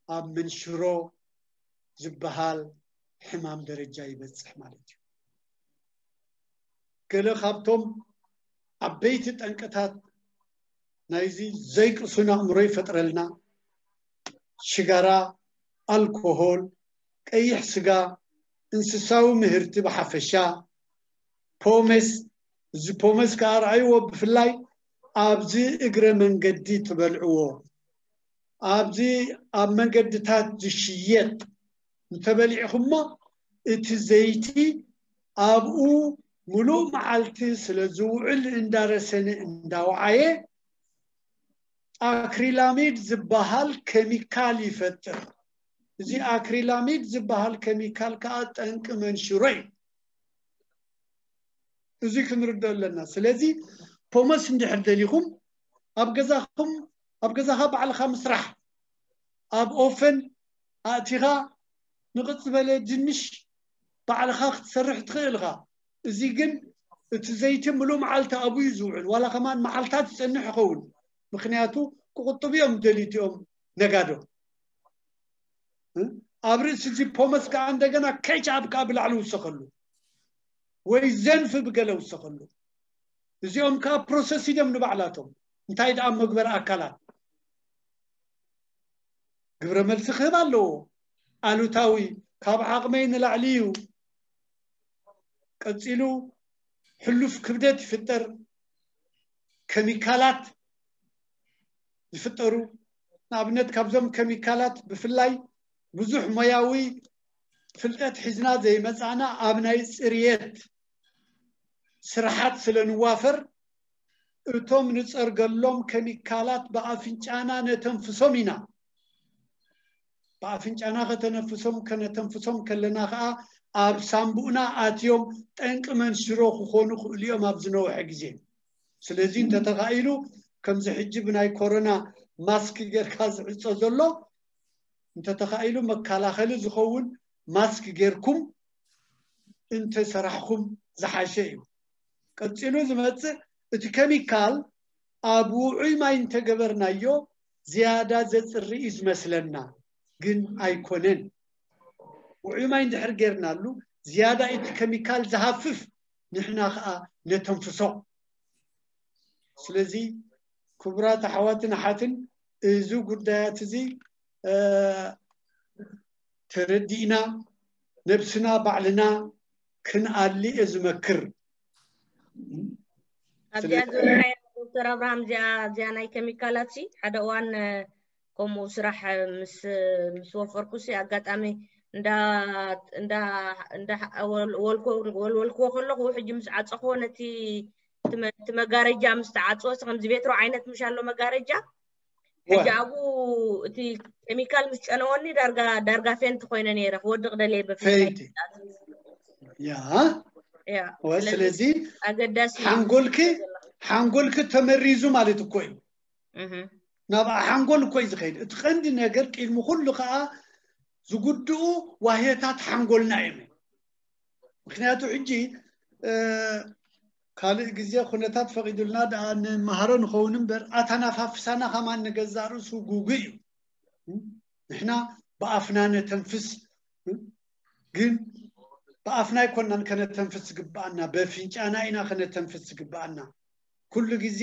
ኣብ መንሽሮ ዝበሃል ሕማም ደረጃ ይበጽሕ ማለት እዩ። ገለ ካብቶም ዓበይቲ ጠንቅታት ናይዚ ዘይቅሱን ኣእምሮ ይፈጥረልና፣ ሽጋራ፣ ኣልኮሆል፣ ቀይሕ ስጋ፣ እንስሳዊ ምህርቲ ብሓፈሻ፣ ፖመስ፣ እዚ ፖመስ ከኣ ረኣይዎ፣ ብፍላይ ኣብዚ እግረ መንገዲ ትበልዕዎ፣ ኣብዚ ኣብ መንገድታት ዝሽየጥ እንተበሊዕኹሞ፣ እቲ ዘይቲ ኣብኡ ምሉእ መዓልቲ ስለ ዝውዕል እንዳረሰነ እንዳወዓየ ኣክሪላሚድ ዝበሃል ኬሚካል ይፈጥር። እዚ ኣክሪላሚድ ዝበሃል ኬሚካል ከዓ ጠንቂ መንሽሮ እዩ። እዚ ክንርድኦ ኣለና። ስለዚ ፖመስ እንድሕር ደሊኹም ኣብ ገዛኹም ኣብ ገዛኻ ባዕልኻ ምስራሕ፣ ኣብ ኦፈን ኣእቲኻ ንቕጽ ዝበለ ድንሽ ባዕልኻ ክትሰርሕ ትኽእል ኢኻ። እዚ ግን እቲ ዘይቲ ምሉእ መዓልቲ ኣብኡ እዩ ዝውዕል፣ ዋላ ከማን መዓልታት ዝጸንሕ ይኸውን። ምክንያቱ ክቕጥቡ እዮም ደልዩ እቲኦም ነጋዶ። ኣብ ርእሲ እዚ ፖመስ ከዓ እንደገና ኬች ኣፕ ከዓ ብላዕሊ ውሰኸሉ ወይ ዘንፍ ብገለ ውሰኸሉ። እዚኦም ከዓ ፕሮሰስ ኢዶም ንባዕላቶም። እንታይ ደኣ መግበር ኣካላት ግብረ መልሲ ክህብ ኣለዎ። ኣሉታዊ ካብ ዓቕመይ ንላዕሊ እዩ። ቀፂሉ ሕሉፍ ክብደት ይፍጠር። ኬሚካላት ይፍጠሩ። ንኣብነት ካብዞም ኬሚካላት ብፍላይ ብዙሕ ሞያዊ ፍልጠት ሒዝና ዘይመፃእና ኣብ ናይ ፅርየት ስራሓት ስለ ንዋፈር እቶም ንፀርገሎም ኬሚካላት ብኣፍንጫና ነተንፍሶም ኢና። ብኣፍንጫና ከተነፍሶም ከነተንፍሶም ከለና ከዓ ኣብ ሳምቡእና ኣትዮም ጠንቂ መንሽሮ ክኾኑ ክእሉ እዮም ኣብ ዝነውሐ ግዜ። ስለዚ እንተተኻኢሉ ከምዚ ሕጂ ብናይ ኮሮና ማስክ ጌርካ ዝዕጾ ዘሎ እንተተኻኢሉ መከላኸሊ ዝኸውን ማስክ ጌርኩም እንተሰራሕኩም ዝሓሸ እዩ። ቀፂሉ ዝመፅእ እቲ ኬሚካል ኣብ ውዑይ ማይ እንተገበርናዮ ዝያዳ ዘፅሪ እዩ ዝመስለና፣ ግን ኣይኮነን። ውዑይ ማይ እንድሕር ጌርናሉ ዝያዳ እቲ ኬሚካል ዝሃፍፍ፣ ንሕና ከዓ ነተንፍሶ። ስለዚ ክቡራት ኣሕዋትን ኣሓትን እዚ ጉዳያት እዚ ተረዲእና ነብስና ባዕልና ክንኣሊ እየ ዝመክር። ኣብዚኣ ዝበልካያ ዶክተር ኣብርሃም እዚኣ እዚኣ ናይ ኬሚካላት ሲ ሓደ እዋን ከምኡ ስራሕ ምስ ምስ ወፈርኩ ሲ ኣጋጣሚ እንዳ እንዳ እንዳ ወልወልክዎ ከለኹ ሕጂ ምስ ዓፀኽዎ ነቲ እቲ መጋረጃ ምስ ተዓፅወ ከምዚ ቤትሮ ዓይነት ምሽ ኣሎ መጋረጃ ሕጂ ኣብኡ እቲ ኬሚካል ምስ ጨነወኒ ዳርጋ ዳርጋ ፌንት ኮይነ ነይረ ክወድቕ ደልየ በፊት ያ ስለዚ ኣገዳሲ ሓንጎልኪ ሓንጎልኪ ተመሪዙ ማለት እኮ እዩ። ናብ ሓንጎል እኮ እዩ ዝኸይድ። እቲ ቀንዲ ነገር ቅድሚ ኩሉ ከዓ ዝጉድኡ ዋህዮታት ሓንጎልና እዮም። ምክንያቱ ሕጂ ካልእ ግዜ ኩነታት ፈቂዱልና ደኣ ንመሃሮ ንኸውን እምበር ኣተናፋፍሳና ከማን ንገዛእ ርእሱ ጉጉ እዩ። ንሕና ብኣፍና ነተንፍስ፣ ግን ብኣፍና ኣይኮናን ከነተንፍስ ዝግብኣና፣ በፍንጫና ኢና ከነተንፍስ ዝግብኣና። ኩሉ ግዜ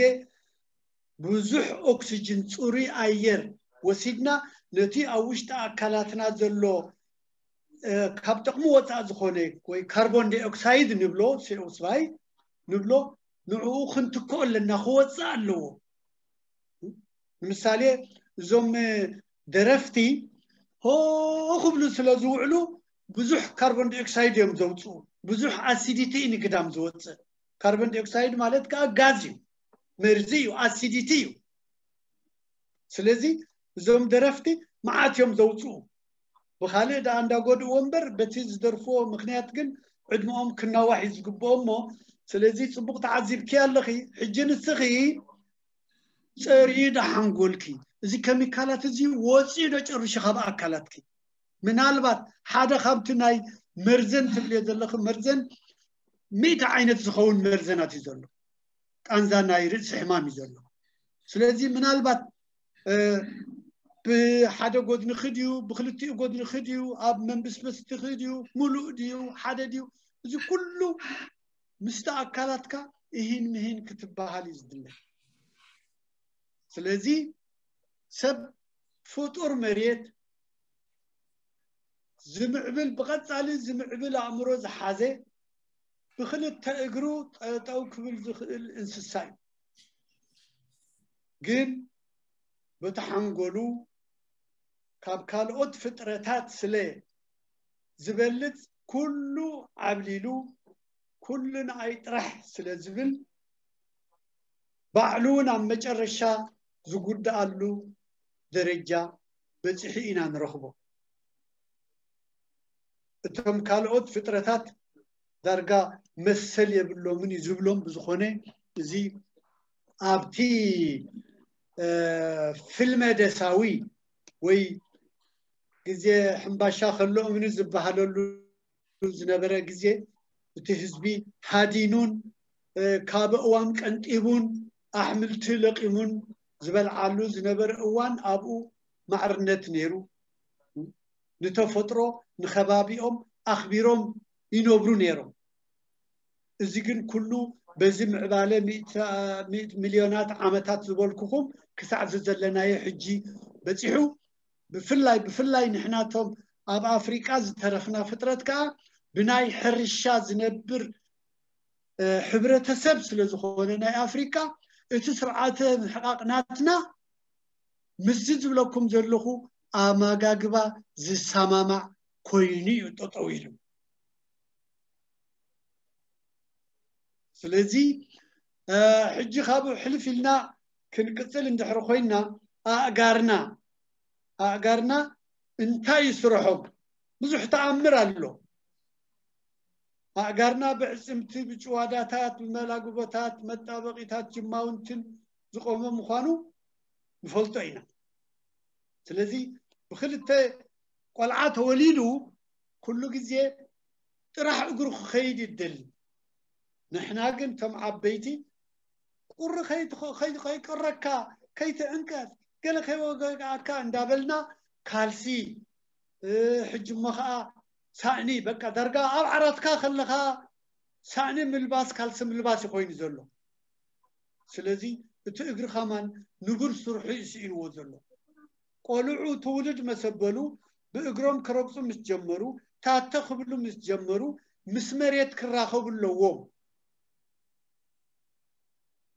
ብዙሕ ኦክስጅን፣ ፅሩይ ኣየር ወሲድና ነቲ ኣብ ውሽጢ ኣካላትና ዘሎ ካብ ጥቕሚ ወፃእ ዝኾነ ወይ ካርቦን ዳይኦክሳይድ ንብሎ፣ ሲኦስባይ ንብሎ፣ ንዕኡ ክንትክኦ ኣለና፣ ክወፅእ ኣለዎ። ንምሳሌ እዞም ደረፍቲ ሆ ክብሉ ስለ ዝውዕሉ ብዙሕ ካርቦን ዳይኦክሳይድ እዮም ዘውፅኡ። ብዙሕ ኣሲዲቲ እዩ ንግዳም ዝወፅእ። ካርቦን ዳይኦክሳይድ ማለት ከዓ ጋዝ እዩ፣ መርዚ እዩ፣ ኣሲዲቲ እዩ። ስለዚ እዞም ደረፍቲ መዓት እዮም ዘውፅኡ። ብካልእ ደኣ እንዳጎድእዎ እምበር በቲ ዝደርፍዎ ምክንያት ግን ዕድመኦም ክናዋሕ እዩ ዝግብኦ እሞ፣ ስለዚ ፅቡቅ ተዓዚብኪ ኣለኺ። ሕጂ ንስኺ ፀርዩ ዶ ሓንጎልኪ፣ እዚ ኬሚካላት እዚ ወፅዩ ዶ ጨርሹ ካብ ኣካላትኪ? ምናልባት ሓደ ካብቲ ናይ መርዘን ትብልዮ ዘለኺ መርዘን ሚእቲ ዓይነት ዝኸውን መርዘናት እዩ ዘሎ። ቃንዛ ናይ ርእሲ ሕማም እዩ ዘሎ። ስለዚ ምናልባት ብሓደ ጎድንኺ ድዩ፣ ብክልቲኡ ጎድንኺ ድዩ፣ ኣብ መንብስበስትኺ ድዩ፣ ሙሉእ ድዩ፣ ሓደ ድዩ፣ እዚ ኩሉ ምስቲ ኣካላትካ እሂን ምሂን ክትበሃል እዩ ዝድለ። ስለዚ ሰብ ፍጡር መሬት ዝምዕብል፣ ብቐጻሊ ዝምዕብል ኣእምሮ ዝሓዘ፣ ብክልተ እግሩ ጠጠው ክብል ዝኽእል እንስሳ እዩ። ግን በቲ ሓንጎሉ ካብ ካልኦት ፍጥረታት ስለ ዝበልጽ ኩሉ ዓብሊሉ ኩሉ ንኣይ ጥራሕ ስለ ዝብል ባዕሉ እውን ኣብ መጨረሻ ዝጉድኣሉ ደረጃ በፂሑ ኢና ንረኽቦ። እቶም ካልኦት ፍጥረታት ዳርጋ መሰል የብሎምን እዩ ዝብሎም። ብዝኾነ እዚ ኣብቲ ፍልመ ደሳዊ ወይ ግዜ ሕምባሻ ከሎ እምኒ ዝበሃለሉ ዝነበረ ግዜ፣ እቲ ህዝቢ ሃዲኑን ካብ ኣእዋም ቀንጢቡን ኣሕምልቲ ለቂሙን ዝበልዓሉ ዝነበረ እዋን፣ ኣብኡ ማዕርነት ነይሩ። ንተፈጥሮ ንኸባቢኦም ኣኽቢሮም ይነብሩ ነይሮም። እዚ ግን ኩሉ በዚ ምዕባለ ሚእቲ ሚልዮናት ዓመታት ዝበልኩኹም ክሳዕ ዝዘለናዮ ሕጂ በፂሑ። ብፍላይ ብፍላይ ንሕናቶም ኣብ ኣፍሪቃ ዝተረፍና ፍጥረት ከዓ ብናይ ሕርሻ ዝነብር ሕብረተሰብ ስለ ዝኾነ ናይ ኣፍሪቃ፣ እቲ ስርዓተ ምሕቃቅ ናትና ምስዚ ዝብለኩም ዘለኹ ኣመጋግባ ዝሰማማዕ ኮይኑ እዩ ጠጠው ኢሉ። ስለዚ ሕጂ ካብኡ ሕልፍ ኢልና ክንቅፅል እንድሕር ኮይና፣ ኣእጋርና ኣእጋርና እንታይ ይስርሖም? ብዙሕ ተኣምር ኣሎ። ኣእጋርና ብዕፅምቲ፣ ብጭዋዳታት፣ ብመላግቦታት፣ መጣበቂታት ጅማውንትን ዝቆመ ምዃኑ ንፈልጦ ኢና። ስለዚ ብክልተ ቆልዓ ተወሊዱ ኩሉ ግዜ ጥራሕ እግሩ ክኸይድ ይደሊ። ንሕና ግን እቶም ዓበይቲ ቁሪ ከይትኸ- ከይ- ከይቅረካ፣ ከይትዕንቀፍ፣ ገለ ከይወገኣካ እንዳበልና ካልሲ፣ እ፣ ሕጂ እሞ ከዓ ሳእኒ፣ በቃ ዳርጋ ኣብ ዓራትካ ከለኻ ሳእኒ ምልባስ፣ ካልሲ ምልባስ እዩ ኮይኑ ዘሎ። ስለዚ እቲ እግሪ ከማን ንቡር ስርሑ እዩ ስኢንዎ ዘሎ። ቆልዑ ትውልድ መሰበሉ ብእግሮም ክረግፁ ምስ ጀመሩ፣ ታተ ክብሉ ምስ ጀመሩ፣ ምስ መሬት ክራኸቡ ኣለዎም።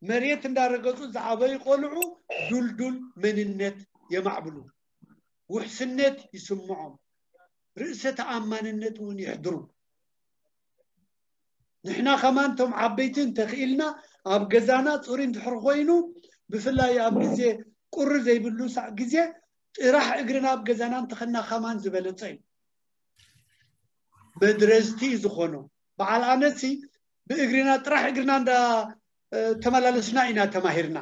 መሬት እንዳረገፁ ዝዓበዩ ቆልዑ ዱልዱል መንነት የማዕብሉ፣ ውሕስነት ይስምዖም፣ ርእሰ ተኣማንነት እውን የሕድሩ። ንሕና ከማን እቶም ዓበይቲ እንተኽኢልና፣ ኣብ ገዛና ፅሩይ እንድሕር ኮይኑ፣ ብፍላይ ኣብ ግዜ ቁሪ ዘይብሉ ሳዕ ግዜ፣ ጥራሕ እግርና ኣብ ገዛና እንተኸና ከማን ዝበለፀ እዩ። መድረዝቲ እዩ ዝኾኖ። በዓል ኣነሲ ብእግርና፣ ጥራሕ እግርና እንዳ ተመላለስና ኢና ተማሂርና።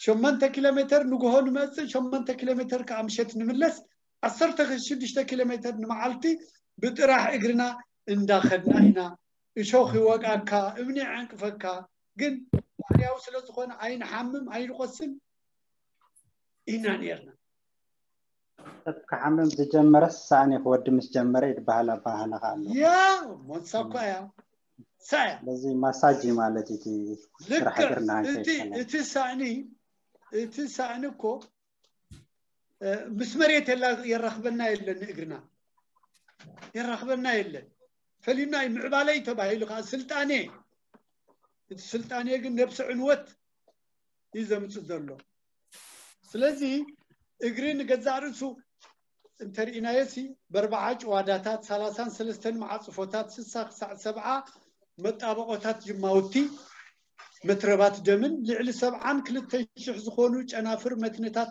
ሸሞንተ ኪሎ ሜተር ንግሆ ንመፅእ፣ ሸሞንተ ኪሎ ሜተር ከዓ ምሸት ንምለስ፣ ዓሰርተ ሽዱሽተ ኪሎ ሜተር ንመዓልቲ ብጥራሕ እግርና እንዳኸድና ኢና። እሾኽ ይወቃካ፣ እምኒ ይዓንቅፈካ፣ ግን ባህርያዊ ስለ ዝኾነ ኣይንሓምም ኣይንቆስል ኢና ነርና። ሰብ ክሓምም ዝጀመረስ ሳእኒ ክወዲ ምስ ጀመረ ይበሃል ኣባህላ ከዓ ኣሎ። ያ ሞንሳ እኮ እያ ሳያ በዚ ማሳጅ ማለት እዩ። እቲ ስራሕ ልክዕ። እግርና እቲ ከይከላ እቲ ሳእኒ እቲ ሳእኒ እኮ እ፣ ምስ መሬት የላ- የራኽበና የለን፣ ንእግርና የራኽበና የለን። ፈሊና እዩ ምዕባለ እዩ ተባሂሉ ከዓ ስልጣኔ፣ እቲ ስልጣኔ ግን ነብሲ ዕንወት እዩ ዘምፅእ ዘሎ። ስለዚ እግሪ ንገዛእ ርእሱ እንተርኢናዮ ሲ በርባዓ ጭዋዳታት፣ ሰላሳን ሰለስተን መዓፅፎታት፣ ስሳ ክሳዕ ሰብዓ መጣበቆታት ጅማውቲ መትረባት ደምን ልዕሊ ሰብዓን ክልተን ሽሕ ዝኾኑ ጨናፍር መትንታት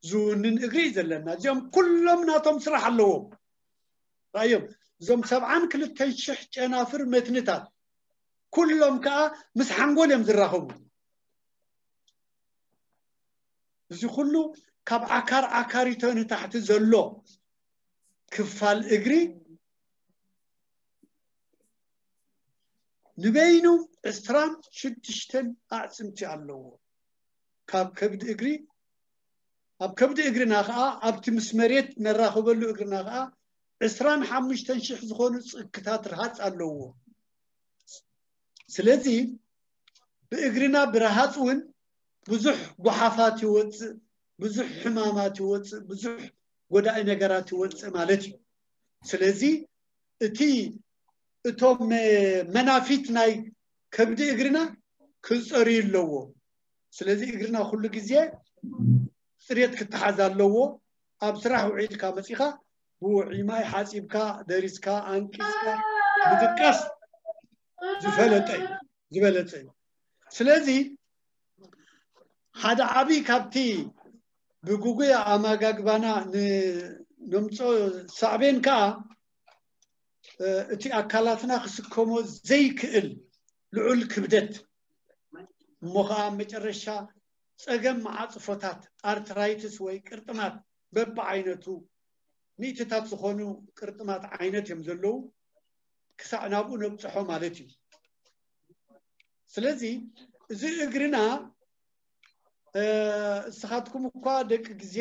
ዝውንን እግሪ እዩ ዘለና። እዚኦም ኩሎም ናቶም ስራሕ ኣለዎም። ራእዮም እዞም ሰብዓን ክልተን ሽሕ ጨናፍር መትንታት ኩሎም ከዓ ምስ ሓንጎል እዮም ዝራኸቡ። እዚ ኩሉ ካብ ዓካር ዓካሪቶ ንታሕቲ ዘሎ ክፋል እግሪ ንበይኑ ዕስራን ሽዱሽተን ኣዕፅምቲ ኣለዎ። ካብ ከብዲ እግሪ ኣብ ከብዲ እግርና ከዓ ኣብቲ ምስ መሬት ነራኽበሉ እግርና ከዓ ዕስራን ሓሙሽተን ሽሕ ዝኾኑ ፅክታት ርሃፅ ኣለዎ። ስለዚ ብእግርና ብረሃፅ እውን ብዙሕ ጓሓፋት ይወፅእ፣ ብዙሕ ሕማማት ይወፅእ፣ ብዙሕ ጎዳኢ ነገራት ይወፅእ ማለት እዩ። ስለዚ እቲ እቶም መናፊት ናይ ከብዲ እግርና ክፀርዩ ኣለዎ። ስለዚ እግርና ኩሉ ግዜ ፅሬት ክተሓዝ ኣለዎ። ኣብ ስራሕ ውዒልካ መፂኻ ብውዑይ ማይ ሓፂብካ ደሪስካ ኣንቂፅካ ምድቃስ ዝፈለጠ እዩ፣ ዝበለፀ እዩ። ስለዚ ሓደ ዓብይ ካብቲ ብግጉይ ኣመጋግባና ነምፅኦ ሳዕቤን ከዓ እቲ ኣካላትና ክስከሞ ዘይክእል ልዑል ክብደት፣ እሞ ከዓ መጨረሻ ጸገም መዓጽፎታት፣ ኣርትራይትስ ወይ ቅርጥማት በብዓይነቱ፣ ሚእትታት ዝኾኑ ቅርጥማት ዓይነት እዮም ዘለዉ፣ ክሳዕ ናብኡ ነብጽሖ ማለት እዩ። ስለዚ እዚ እግርና፣ እስኻትኩም እኳ ደቂ ግዜ፣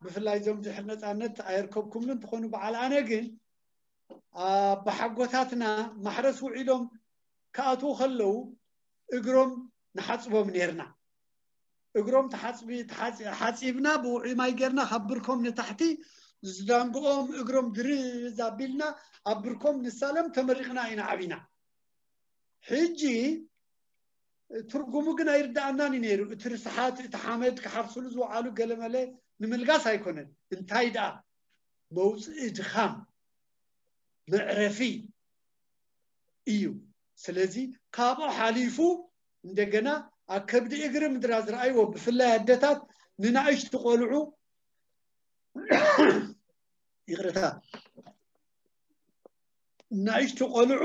ብፍላይ እዞም ድሕሪ ነፃነት ኣይርከብኩምን፣ እንትኾኑ በዓል ኣነ ግን ኣባሓጎታትና ማሕረስ ውዒሎም ክኣትዉ ከለዉ እግሮም ንሓፅቦም ነርና። እግሮም ሓፂብና ብውዑይ ማይ ገርና ካብ ብርኮም ንታሕቲ ዝዳንግኦም እግሮም ድርዝ ኣቢልና ኣብ ብርኮም ንሳለም ተመሪቕና ኢና ዓቢና። ሕጂ ትርጉሙ ግን ኣይርዳኣናን እዩ ነይሩ። እቲ ርስሓት፣ እቲ ሓመድ ክሓርስሉ ዝወዓሉ ገለመለ ንምልጋስ ኣይኮነን። እንታይ ደኣ መውፅኢ ድኻም መዕረፊ እዩ። ስለዚ ካብኡ ሓሊፉ እንደገና ኣብ ከብዲ እግሪ ምድራ ዝረኣይዎ ብፍላይ ኣደታት ንናእሽቱ ቆልዑ ይቕርታ ንናእሽቱ ቆልዑ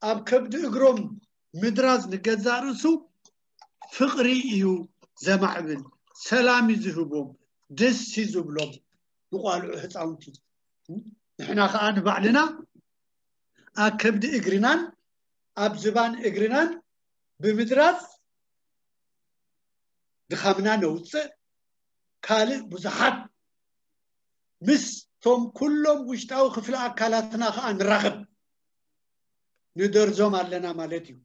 ኣብ ከብዲ እግሮም ምድራዝ ንገዛእ ርእሱ ፍቕሪ እዩ ዘማዕብል፣ ሰላም እዩ ዝህቦም፣ ደስ እዩ ዝብሎም ንቋልዑ ህፃውንቲ። ንሕና ከዓ ንባዕልና ኣብ ከብዲ እግርናን ኣብ ዝባን እግርናን ብምድራዝ ድኻምና ነውፅእ። ካልእ ብዙሓት ምስቶም ኩሎም ውሽጣዊ ክፍሊ ኣካላትና ከዓ ንራኸብ፣ ንደርዞም ኣለና ማለት እዩ።